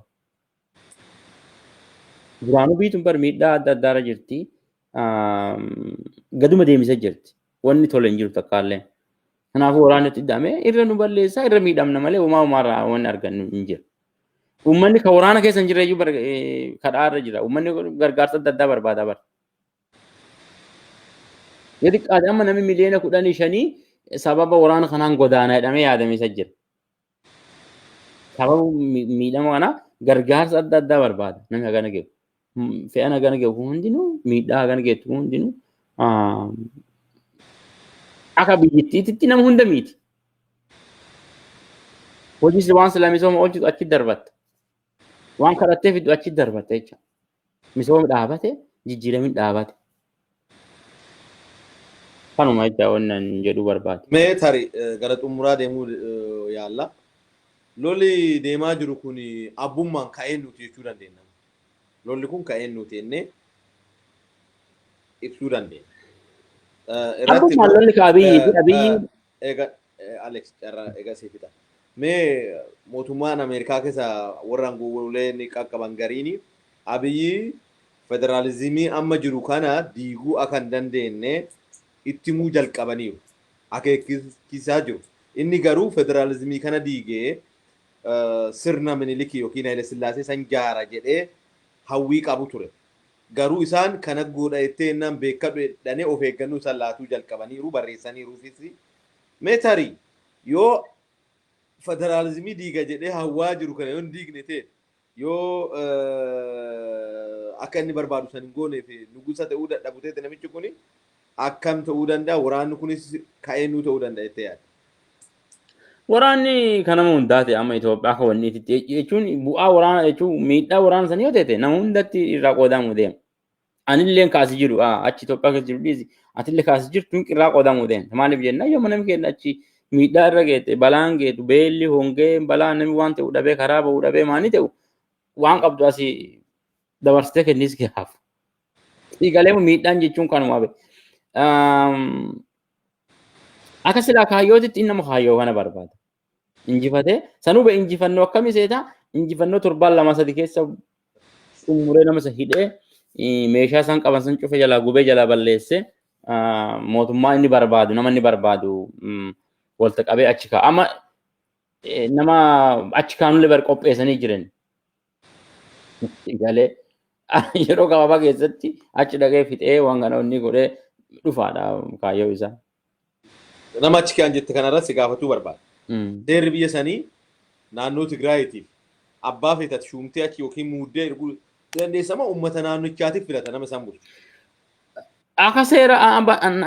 S1: Duraanuu biituun bar miidhaa adda addaarra jirti. Gaduma deemisa jirti. Wanni tole hin jiru takkaallee. Kanaafuu waraanni itti hidhamee irra nu balleessaa, irra miidhamna malee homaa homaarraa wanni argannu hin jiru. Uummanni kan waraana keessa hin jirre iyyuu kadhaarra jira. Uummanni gargaarsa adda addaa barbaada bara. Yoo xiqqaate amma namni 15 miliyoona sababa waraana kanaan godaana jedhamee yaadame isa jira. Sababa miidhama kana gargaarsa adda addaa barbaada namni hagana ge'u. Fe'an hagana ge'u kun hundinuu, miidhaa hagana geettu kun hundinuu akka biyyattiitti nama hunda miiti. Hojii waan sila misooma oolchitu achi darbatta. Waan kadhattee fiddu achi darbatta jecha. Misoomni dhaabate, jijjiiramni dhaabate. Kanuma jecha wannan jedhuu barbaade.
S2: Mee tari gara xumuraa deemuu yaalla. Lolli deemaa jiru kun abbummaan ka'een nuti jechuu dandeenya. Lolli kun ka'een nuti jennee ibsuu dandeenya.
S1: Abbummaan lolli ka Abiyyi fi Abiyyi.
S2: Eega Alex, carraa eega siif fixa. Mee mootummaan Ameerikaa keessa warra aangoowwalee ni qaqqaban gariini Abiyyi federaalizimii amma jiru kana diiguu akka hin dandeenye itti himuu jalqabaniiru. Akeekkisaa jiru. Inni garuu federaalizimii kana diigee sirna Minilikii yookiin Haile Sillaasee san jaara jedhee hawwii qabu ture. Garuu isaan kana godha jettee jennaan beekadhu jedhanii of eeggannoo isaan laatuu jalqabaniiru, barreessaniiruufis. Mee tarii yoo federaalizimii diiga jedhee hawwaa jiru kana yoo hin diigne ta'e, yoo akka inni barbaadu san hin goonee fi nugusa ta'uu dadhabu ta'e, namichi kuni akkam ta'uu danda'a? Waraanni kunis ka'ee nuu ta'uu danda'a jettee yaadda?
S1: Waraanni kan nama hundaa ta'e amma Itoophiyaa akka wanni itti jechuun bu'aa waraana jechuun miidhaa waraana sanii yoo ta'e nama hundatti irraa qoodamuu deema. Anillee kaasii jiru achi Itoophiyaa keessa jiru dhiisi, atillee kaasii jirtu irraa qoodamuu deema. Maaliif jennaan yoo namni keenya achi miidhaa irra geette, balaan geettu, beelli, hongee, balaan, namni waan ta'u dhabee, karaa ba'uu dhabee, maanii ta'u waan qabdu asii dabarsitee kennis gaaf. Siigalee miidhaan jechuun kanuma be. Akka silaa kaayyootitti inni nama kaayyoo kana barbaada. Injifatee sanuu be injifannoo akkamii seetaa? Injifannoo torbaan 2-3 keessa xumuree nama isa hidhee, meeshaa isaan qaban san cufe jalaa gubee jalaa balleessee, mootummaa inni barbaadu, nama inni barbaadu walta qabee achi kaa'a. Amma nama achi kaanullee bar qopheessanii jiran. Galee yeroo gabaabaa keessatti achi dhaqee fixee waan kana inni godhee dhufaadha kaayyoo isaa.
S2: Nama achi kan jette kanarratti si gaafatuu barbaada. Seerri biyya sanii naannoo Tigraayiitiif abbaa feetat shuumtee achi yookiin muuddee erguu dandeessa moo uummata naannichaatiif filata nama isaan bulchu?
S1: Akka seera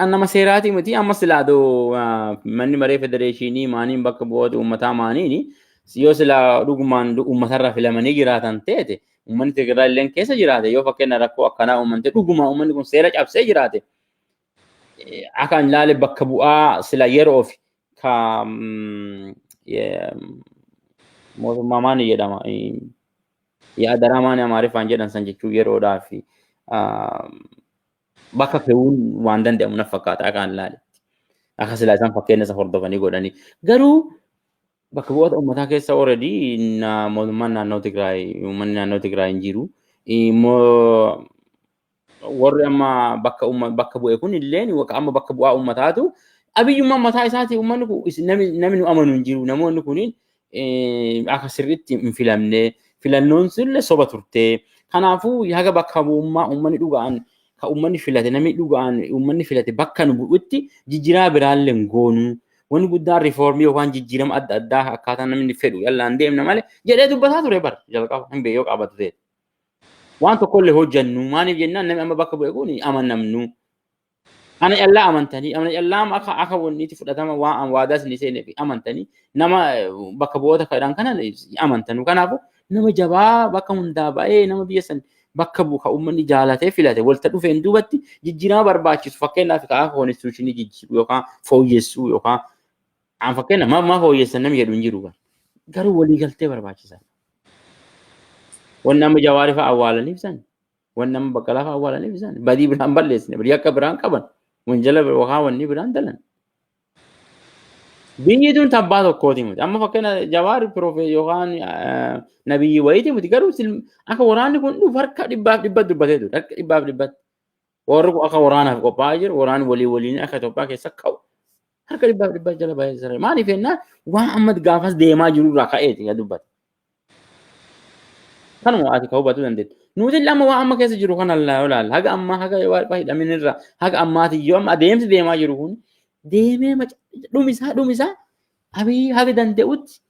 S1: nama seeraatii miti. Amma silaadoo manni maree federeeshinii maaniin bakka bu'oota uummataa maaniin yoo silaa dhugumaan uummatarraa filamanii jiraatan teete, uummanni Tigraay illee keessa jiraate, yoo fakkeenya rakkoo akkanaa uumamte, dhugumaan uummanni kun seera cabsee jiraate, akka an ilaale bakka bu'aa sila yeroo fi ka mootummaa maani jedhama, yaadaraa maani Amaariffaan jedhan san jechuun, yeroodhaa fi bakka fe'uun waan danda'amu na fakkaata akka an ilaaletti. Akka silaa isaan fakkeenya isa hordofanii godhanii. Garuu bakka bu'oota uummataa keessa already mootummaan naannoo Tigraay, uummanni naannoo Tigraay hin jiru. Immoo Warri amma bakka bakka bu'e kun illeen amma bakka bu'aa uummataatu Abiyyummaan mataa isaati. Uummanni kun namni nu amanu hin jiru. Namoonni kuniin akka sirriitti hin filamne, filannoon sunillee soba turte. Kanaafuu haga bakka bu'ummaa uummanni dhugaan ka uummanni filate, namni dhugaan uummanni filate bakka nu bu'utti jijjiirama biraallee hin goonu. Wanni guddaan riifoormii yookaan jijjiirama adda addaa akkaataa namni fedhu yallaan deemna malee jedhee dubbataa ture bara jalqaba hin beeku qabatu ta'e. Waan tokkollee hojjannu maaliif jennaan, namni amma bakka bu'e kun amanamnu. Ana callaa amantanii, ana callaa akka wanniitti fudhatama waan waadaa isin seenee fi amantanii nama bakka bu'oota kadhan kana amantanu. Kanaafuu nama jabaa bakka hundaa ba'ee nama biyya san bakka bu'u ka uummanni jaalatee filate walta dhufeen duubatti jijjiirama barbaachisu, fakkeenyaaf ka akka constitution jijjiiru yookaan fooyyessuu yookaan an fakkeenyaaf maa fooyyessan namni jedhu hin jiru. Garuu waliigaltee barbaachisaa. Wanni amma Jawaari fa'a awwaalaniif san, wanni amma Baqqalaa fa'a awwaalaniif san, badii biraan balleessine, badii akka biraan qaban, wanjala yookaan wanni biraan dalan. Biyyi tun tabbaa tokkooti miti. Amma fakkeenya Jawaari pirofee yookaan nabiyyi wayiiti miti. Garuu akka waraanni kun dhufu harka 100% dubbatee ture. Harka 100%. Warri kun akka waraanaaf qophaa'aa jiru, waraanni walii waliin akka Itoophiyaa keessa ka'u harka 100% jala bahee jira. Maaliif jennaan, waan amma gaafas deemaa jiru irraa ka'eeti kan dubbate. Kanuma ati ka hubachuu dandeettu. Nuti amma waan amma keessa jiru kana ilaalla. Haga ammaa haga waan hidhamin irraa haga ammaati yoo amma adeemsi deemaa jiru kun deemee dhumisaa Abiy haga danda'utti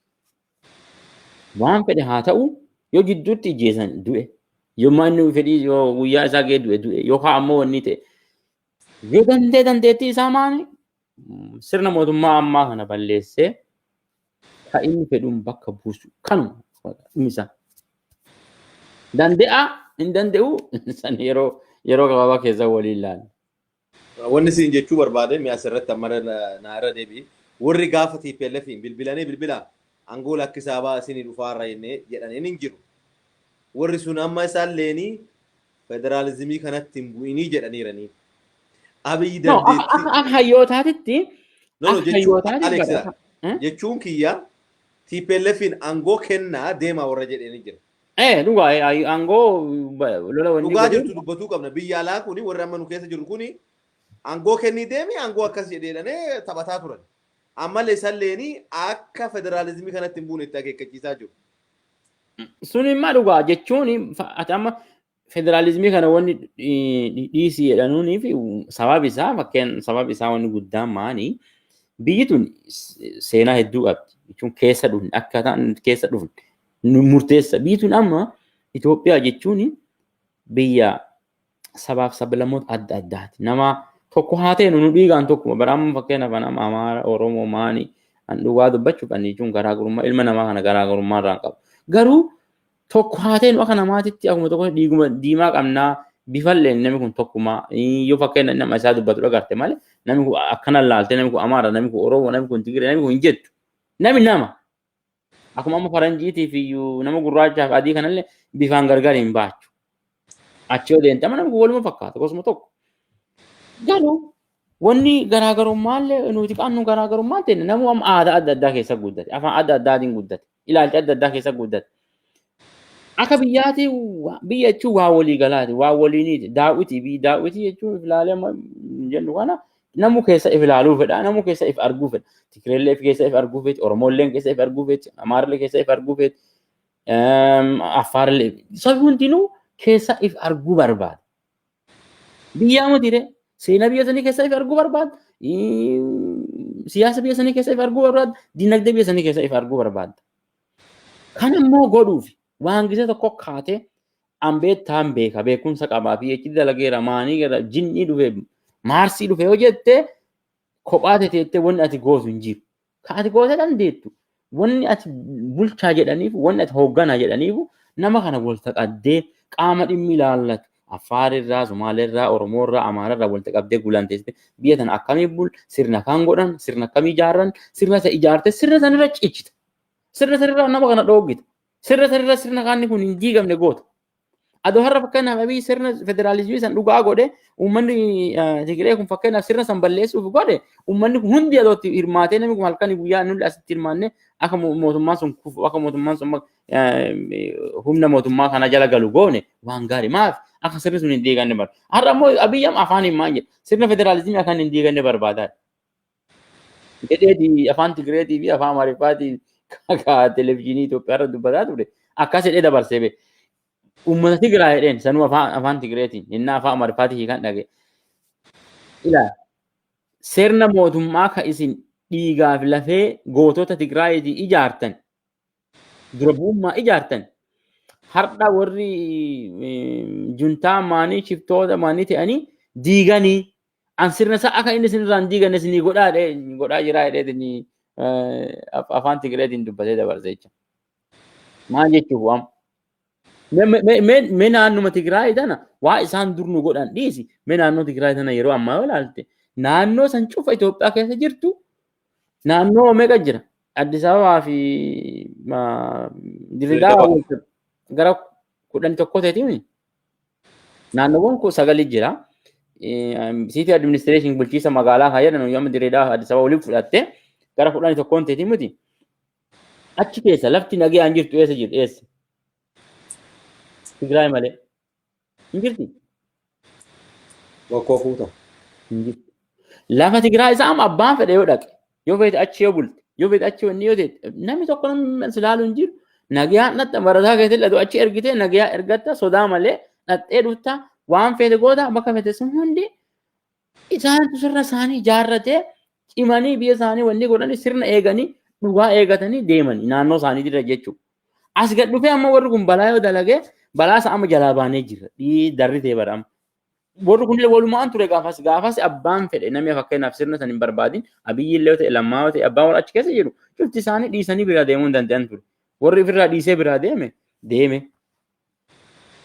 S1: waan fedhe haa ta'u, yoo jidduutti ijjeessan du'e, yoo manni fedhii yoo guyyaa isaa ga'e du'e du'e, yookaan ammoo wanni ta'e yoo danda'e dandeettii isaa maani sirna mootummaa ammaa kana balleessee ka inni fedhuun bakka buusu, kanuma dhumisaa. Danda'a hin danda'u san yeroo gabaabaa keessa waliin ilaalla.
S2: Wanni isin jechuu barbaade mi'a asirratti amma naa irra deebi'i. Warri gaafa TPLF bilbilanii bilbila aangoo lakkisaa baa isinii dhufaarra jennee jedhanii hin jiru. Warri sun amma isaan leenii federaalizimii kanatti hin bu'inii jedhaniiranii. Abiyyi
S1: No,
S2: dandeettii.
S1: akka hayyootaatitti
S2: No, no,
S1: akka
S2: jechuun
S1: hayyootaatitti
S2: Alex,
S1: bara.
S2: jechuun kiyya TPLFin aangoo kennaa deemaa warra jedhanii jira.
S1: Dhugaa aangoo lola wanni
S2: Dhugaa
S1: godhu.
S2: jirtu dubbatuu qabna. Biyya alaa kuni warri amma nu keessa jiru kuni aangoo kennii deemi, aangoo akkas jedheedhanii taphataa turan. Ammallee isaan akka federaalizimii kanatti hin buune itti akeekkachiisaa jiru.
S1: Sun immoo dhugaa jechuun ati amma federaalizimii kana wanni dhiisii jedhanuunii fi sabab isaa, fakkeen sabab isaa wanni guddaan maani, biyyi tun seenaa hedduu qabdi jechuun keessa dhufne akka ta'an keessa dhufne nu murteessa. Biyyi tun amma Itoophiyaa jechuun biyya sabaaf sablammoota adda addaati. Nama tokko haa ta'e nu dhiigaan tokkuma bara amma fakkeenyaaf nama Amaara, Oromoo maani an dhugaa dubbachuuf ani jechuun garaagarummaa ilma namaa kana garaagarummaa irraa hin qabu. Garuu tokko haa ta'e nu akka namaatitti akkuma tokko dhiiguma diimaa qabnaa, bifallee namni kun tokkuma. Yoo fakkeenya nama isaa dubbatu dhagarte malee namni kun akkana laalte, namni kun Amaara, namni kun Oromoo, namni kun Tigiree, namni kun hin jettu. Namni nama. Akkuma amma faranjiitiif iyyuu nama gurraachaa fi adii kanallee bifaan gargar hin baachu. Achi yoo deemte amma namni kun waluma fakkaata, gosuma tokko. Garuu wanni garaagarummaallee nuti qabnu garaagarummaan ta'e namuu amma aadaa adda addaa keessa guddate, afaan adda addaatiin guddate, ilaalcha adda addaa keessa guddate. Akka biyyaati biyya jechuun waa walii galaati, waa waliiniiti. Daawwitii biyyi daawwitii jechuun if ilaalee amma jennu kana namu keessa if ilaaluu fedha, namu keessa if arguu fedha. Tigireellee if keessa if arguu feeti, Oromoolleen keessa if arguu feeti, Amaarillee keessa if arguu feeti, Affaarillee. Sabi hundinuu keessa if arguu barbaada. Biyyaa miti ree. Seenaa biyya sanii keessa if arguu barbaada. Siyaasa biyya sanii keessa if arguu barbaada. Dinagdee biyya sanii keessa if arguu barbaada. Kan immoo godhuuf waan gisa tokko kaatee an beektaan beeka, beekumsa qabaa fi jechi dalageera maanii gara jinnii dhufe maarsii dhufe yoo jette kophaa teettee wanni ati gootu hin jiru. Kan ati gootee dandeettu, wanni ati bulchaa jedhaniif, wanni ati hoogganaa jedhaniif, nama kana walta qaddee qaama dhimmi ilaallatu Affaar irraa, Sumaalee irraa, Oromoo irraa, Amaara irraa walta qabdee gulanteessite biyya tana akkamii bul, sirna kan godhan, sirna akkamii ijaarran, sirna isa ijaarte sirna sanirra cichita. Sirna sanirra nama kana dhoogita. Sirna sanirra sirna kaanni kun hin diigamne goota. Adoo har'a fakkeenyaaf Abiy sirna federaalizimii san dhugaa godhe, uummanni Tigree kun fakkeenyaaf sirna san balleessuuf godhe, uummanni kun hundi adoo itti hirmaatee, namni kun halkanii guyyaa nulli asitti hirmaanne, akka mootummaan sun kufu, akka mootummaan sun humna mootummaa kana jala galu goone, waan gaarii. Maaf akka sirni sun hin diiganne bar. Har'a immoo Abiy amma afaan hin maan jedhe, sirna federaalizimii akka hin diiganne barbaadaa jedheeti afaan Tigreetii fi afaan Amaariffaatii televizyiinii Itoophiyaa irra dubbataa ture. Akkas jedhee dabarsee bee. Uummata Tigraay jedheen sanuu afaan Tigreetiin innaa afaan Amaariffaatii hiikan dhage. Ilaa, sirna mootummaa ka isin dhiigaaf lafee gootota Tigraayitii ijaartan, dura bu'ummaa ijaartan, har'a warri juntaa maanii shiftoota maanii ta'anii diiganii, an sirna isaa akka inni isin irraa hin diiganne isinii godhaa godhaa jiraa jedheetiin afaan Tigreetiin dubbatee dabarse jecha. Maal jechuuf waan? Mee naannuma Tigraay tana waa isaan dur nu godhan dhiisi. Mee naannoo Tigraay tana yeroo ammaa yoo ilaalte, naannoo san cufa Itoophiyaa keessa jirtu naannoo meeqa jira? Addis Ababaa fi Dirridaa gara 11 ta'eeti. Naannoowwan kun sagali jira. City administration, bulchiisa magaalaa kan jedhamu, yoo amma Dirridaa Addis Ababaa waliin fudhatte gara 11 ta'eeti miti. Achi keessa lafti nagayaan jirtu eessa jirtu, eessa? Tigraay malee. Hin jirti.
S2: Bokkoo fuuta.
S1: Hin jirtu. Lafa Tigraay isaa amma abbaan fedhe yoo dhaqe, yoo feete achi yoo bulte, yoo feete achi wanni yoo ta'e, namni tokko namni si ilaalu hin jiru. Nagayaan dhatta, barataa keessatti dhatu achi ergitee nagayaa ergatta, sodaa malee dhattee dhufta, waan feete goota, bakka feete sun hundi isaantu sirna isaanii ijaarratee cimanii biyya isaanii wanni godhanii, sirna eeganii, dhugaa eegatanii deemanii naannoo isaanii irra jechuudha. As gad dhufee amma warri kun balaa yoo dalagee, balaa isa amma jalaa baanee jira. Dhii darri ta'e bara amma. Warri kun illee walumaan ture gaafas. Gaafas abbaan fedhe, namni fakkeenyaaf sirna san hin barbaadin, Abiyyi illee yoo ta'e, Lammaa yoo ta'e, abbaan warra achi keessa jiru cufti isaanii dhiisanii biraa deemuu hin danda'an ture. Warri ofirraa dhiisee biraa deeme deeme.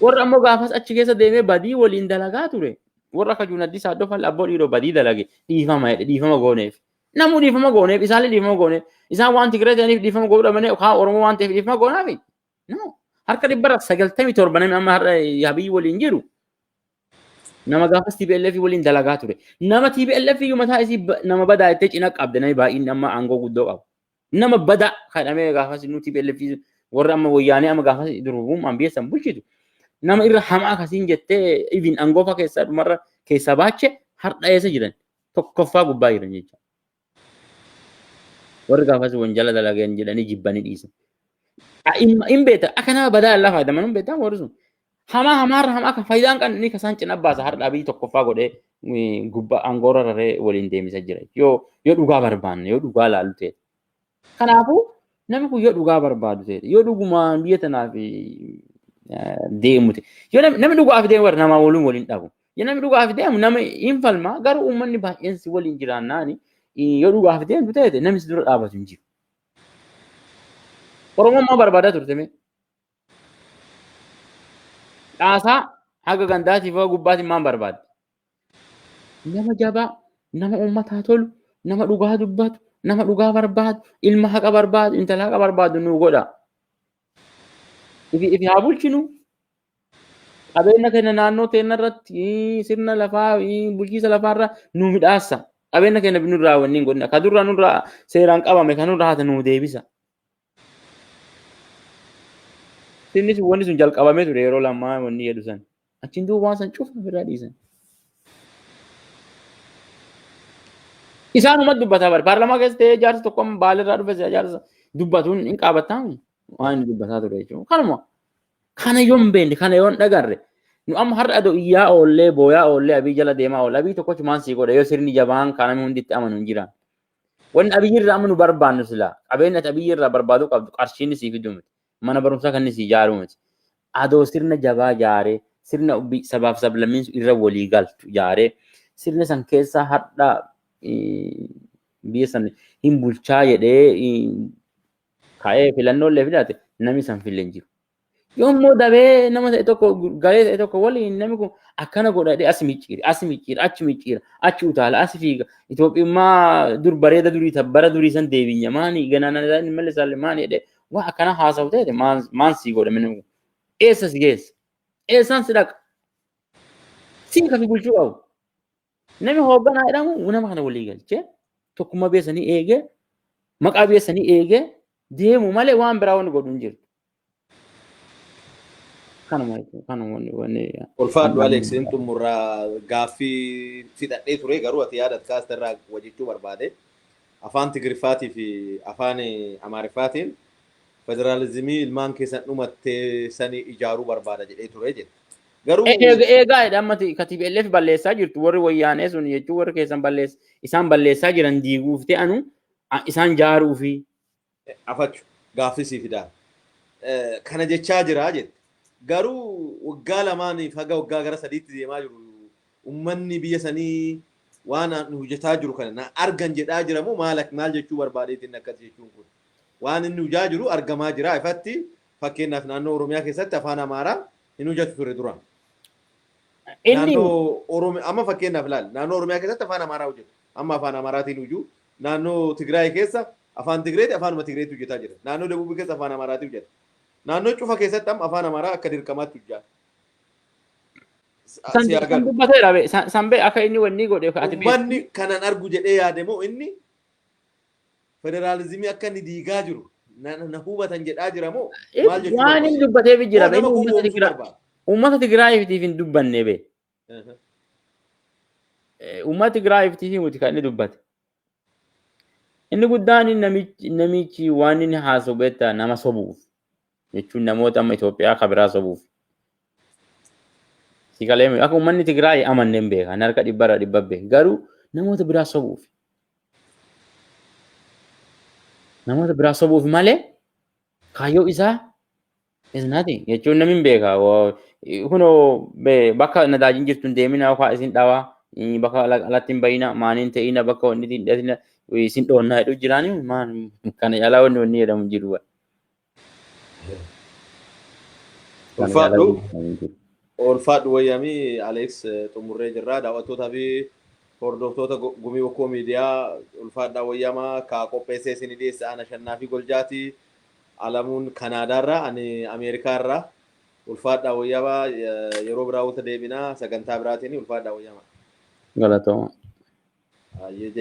S1: Warri ammoo gaafas achi keessa deemee badii waliin dalagaa ture. Warra akka Juunaddii Saaddoo Falli abboo dhiiroo badii dalage dhiifama jedhe, dhiifama gooneef. Namuu dhiifama gooneef, isaallee dhiifama gooneef. Isaan waan Tigree ta'aniif dhiifama godhuu dhabanii kaan Oromoo waan ta'eef dhiifama goonaafi. No. Harka 97% namni amma har'a Abiyyi waliin jiru nama gaafas TPLF waliin dalagaa ture. Nama TPLF iyyuu mataa isii nama badaa jettee cina qabde, namni baay'inni amma aangoo guddoo qabu. Nama badaa kadhamee gaafas nu TPLF warra amma wayyaanee amma gaafas durbuun biyya san bulchitu. Nama irra hamaa akkasiin jettee even aangoo keessaa dhumarra keessaa baache har'a eessa jiran? Tokkoffaa gubbaa jiran jechuudha. Warri gaafas wanjala dalagan jedhanii jibbanii dhiisan. Hin beekta, akka nama badaa illaa fayyadaman hin beektaa warri sun. Hamaa hamaarra hamaa akka faayidaan kan inni kasaan cina baasa har'a Abiyyi tokkoffaa godhee gubbaa aangoorra raree waliin deemisa jira. Yoo dhugaa barbaanne, yoo dhugaa laallu ta'e. Kanaafuu namni kun yoo dhugaa barbaadu ta'e, yoo dhugumaan biyya tanaaf deemu ta'e, yoo namni dhugaaf deemu warra namaa waliin waliin dhabu. Yoo namni dhugaaf deemu nama hin falma, garuu uummanni baay'een si waliin jiraannaani yoo dhugaaf deemtu ta'e namni si dura dhaabatu hin jiru. Oromoon maal barbaadaa turte mee? Caasaa haga gandaatiif haga gubbaatiin maal barbaadde? Nama jabaa, nama uummataa tolu, nama dhugaa dubbatu, nama dhugaa barbaadu, ilma haqa barbaadu, intala haqa barbaadu nuu godha. Ifi haa bulchinu. Qabeenya keenya naannoo teenya irratti sirna lafaa, bulchiisa lafaarra nu midhaassa. Qabeenya keenya nurraa wanni hin godhina. Ka durraa nurraa seeraan qabame kan nurraa haate nuu deebisa. Sirni sun, wanni sun jalqabamee ture yeroo lammaa wanni jedhu san. Achiin duuba waan san cufa ofirraa dhiisan. Isaanuma dubbataa bara. Paarlaamaa keessa ta'ee jaarsa tokko amma baalirraa dhufe jaarsa dubbatuun hin qaabattaa waan inni dubbataa ture jechuudha. Kanuma. Kana yoo hin beekne, kana yoo hin dhagarre, nu amma har'a adoo iyyaa oollee, booyaa oollee, Abiy jala deemaa oolle, Abiy tokkochi maan sii godha yoo sirni jabaan kan namni hundi itti amanu hin jiran. Wanni Abiy irraa amma nu barbaannu, silaa qabeenya ati Abiy irraa barbaaduu qabdu qarshiin sii fiduu miti. Mana barumsaa kan inni sii ijaaruu miti. Adoo sirna jabaa ijaaree, sirna sabaaf sablammiin irra walii galtu ijaaree, sirna san keessaa har'a biyya san hin bulchaa jedhee ka'ee filannoo illee fidate, namni san fille hin jiru. Yommuu dabee nama ta'e tokko, garee ta'e tokko waliin namni kun akkana godha jedhee as micciira, as micciira, achi micciira, achi utaala, as fiiga. Itoophiyummaa dur bareeda durii bara durii san deebinya maani ganaan inni malee isaallee maani jedhee waa akkana haasa'u ta'e, maan sii godha namni kun? Eessa si geessa? Eessaan si dhaqa? Siin kan bulchuu qabu. Namni hoogganaa jedhamu nama kana walii galchee tokkummaa biyya sanii eegee, maqaa biyya sanii eegee deemu malee waan biraa wanni godhu hin jiru. Kanuma kanuma wanni.
S2: Ulfaadhu Alex, hin xumurraa. Gaaffii fixadhee ture, garuu ati yaada kaasta irraa wajjechuu barbaade. Afaan Tigiriffaatii fi afaan Amaariffaatiin federaalizimii ilmaan keessan dhumattee sanii ijaaruu barbaada jedhee ture jedhe. Garuu
S1: Eegaa jedha, amma ka TPLF balleessaa jirtu warri wayyaanee sun jechuun warri keessan balleessa isaan balleessaa jiran diiguuf ta'anu isaan jaaruu fi
S2: Afachu gaaffii sii fidaa. Kana jechaa jira jette. Garuu waggaa lamaaniif haga waggaa gara 3tti deemaa jiru, uummanni biyya sanii waan nu hojjetaa jiru kana na argan jedhaa jira moo maal maal jechuu barbaadeetiin akkas jechuun kun? Waan inni hojjaa jiru argamaa jira ifatti. Fakkeenyaaf, naannoo Oromiyaa keessatti afaan Amaaraa hin hojjetu ture duraan.
S1: Inni
S2: Naannoo Oromiyaa amma fakkeenyaaf ilaali, naannoo Oromiyaa keessatti afaan Amaaraa hojjetu. Amma afaan Amaaraatiin hojuu. Naannoo Tigraay keessa afaan Tigreeti, afaanuma Tigreetti hojjetaa jira. Naannoo Dabuubii keessa afaan Amaaraatiin hojjeta. Naannoo cufa keessatti amma afaan Amaaraa akka dirqamaatti hojjaa.
S1: San
S2: Si
S1: san
S2: agaru.
S1: Dubbateera be san be akka inni wanni godhe ati beektu.
S2: Uummanni kanan argu jedhee yaade moo inni federaalizimii akka inni diigaa jiru na hubatan jedhaa jira moo maal jechuu
S1: Waan inni
S2: barbaade?
S1: dubbateef jira
S2: Moo
S1: be
S2: nama
S1: inni uummata
S2: gowwoomsuu
S1: Tigraay
S2: barbaada?
S1: uummata Tigraayiitiif hin dubbanne be. Uummata Tigraayiitiif miti kan inni dubbate. Inni guddaan namichi waan inni haasa'u beektaa, nama sobuuf jechuun namoota amma Itoophiyaa kan biraa sobuuf. Si galee akka uummanni Tigraay amanne hin beeka. Ani harka dhibbarra dhibba beeka. Garuu namoota biraa sobuuf. Namoota biraa sobuuf malee kaayyoo isaa is nothing jechuun namni hin beeka. Kunoo bakka nadaajiin jirtu hin deemina yookaan isin dhawaa, bakka alatti hin bayina, maaniin ta'ina, bakka wanni hin dhatina isin dhoonnaa jedhu jiraani, maan kana caalaa wanni wanni jedhamu hin jiru. Kana caalaa
S2: Ulfaadhu.
S1: wanni jedhamu hin jiru.
S2: Ulfaadhu wayyamii Alex, xumurree jirra. Daawwattootaa fi hordoftoota Gumii Bokkoo Miidiyaa, ulfaadhaa wayyamaa. Ka qopheessee isin dhiyeesse ana Shannaa fi Goljaati. Alamuun Kanaadaarraa, ani Ameerikaarraa. Ulfaadhaa wayyamaa, yeroo biraa walitti deebinaa sagantaa biraatiin. Ulfaadhaa wayyamaa.
S1: Galatooma.
S2: Ayyee.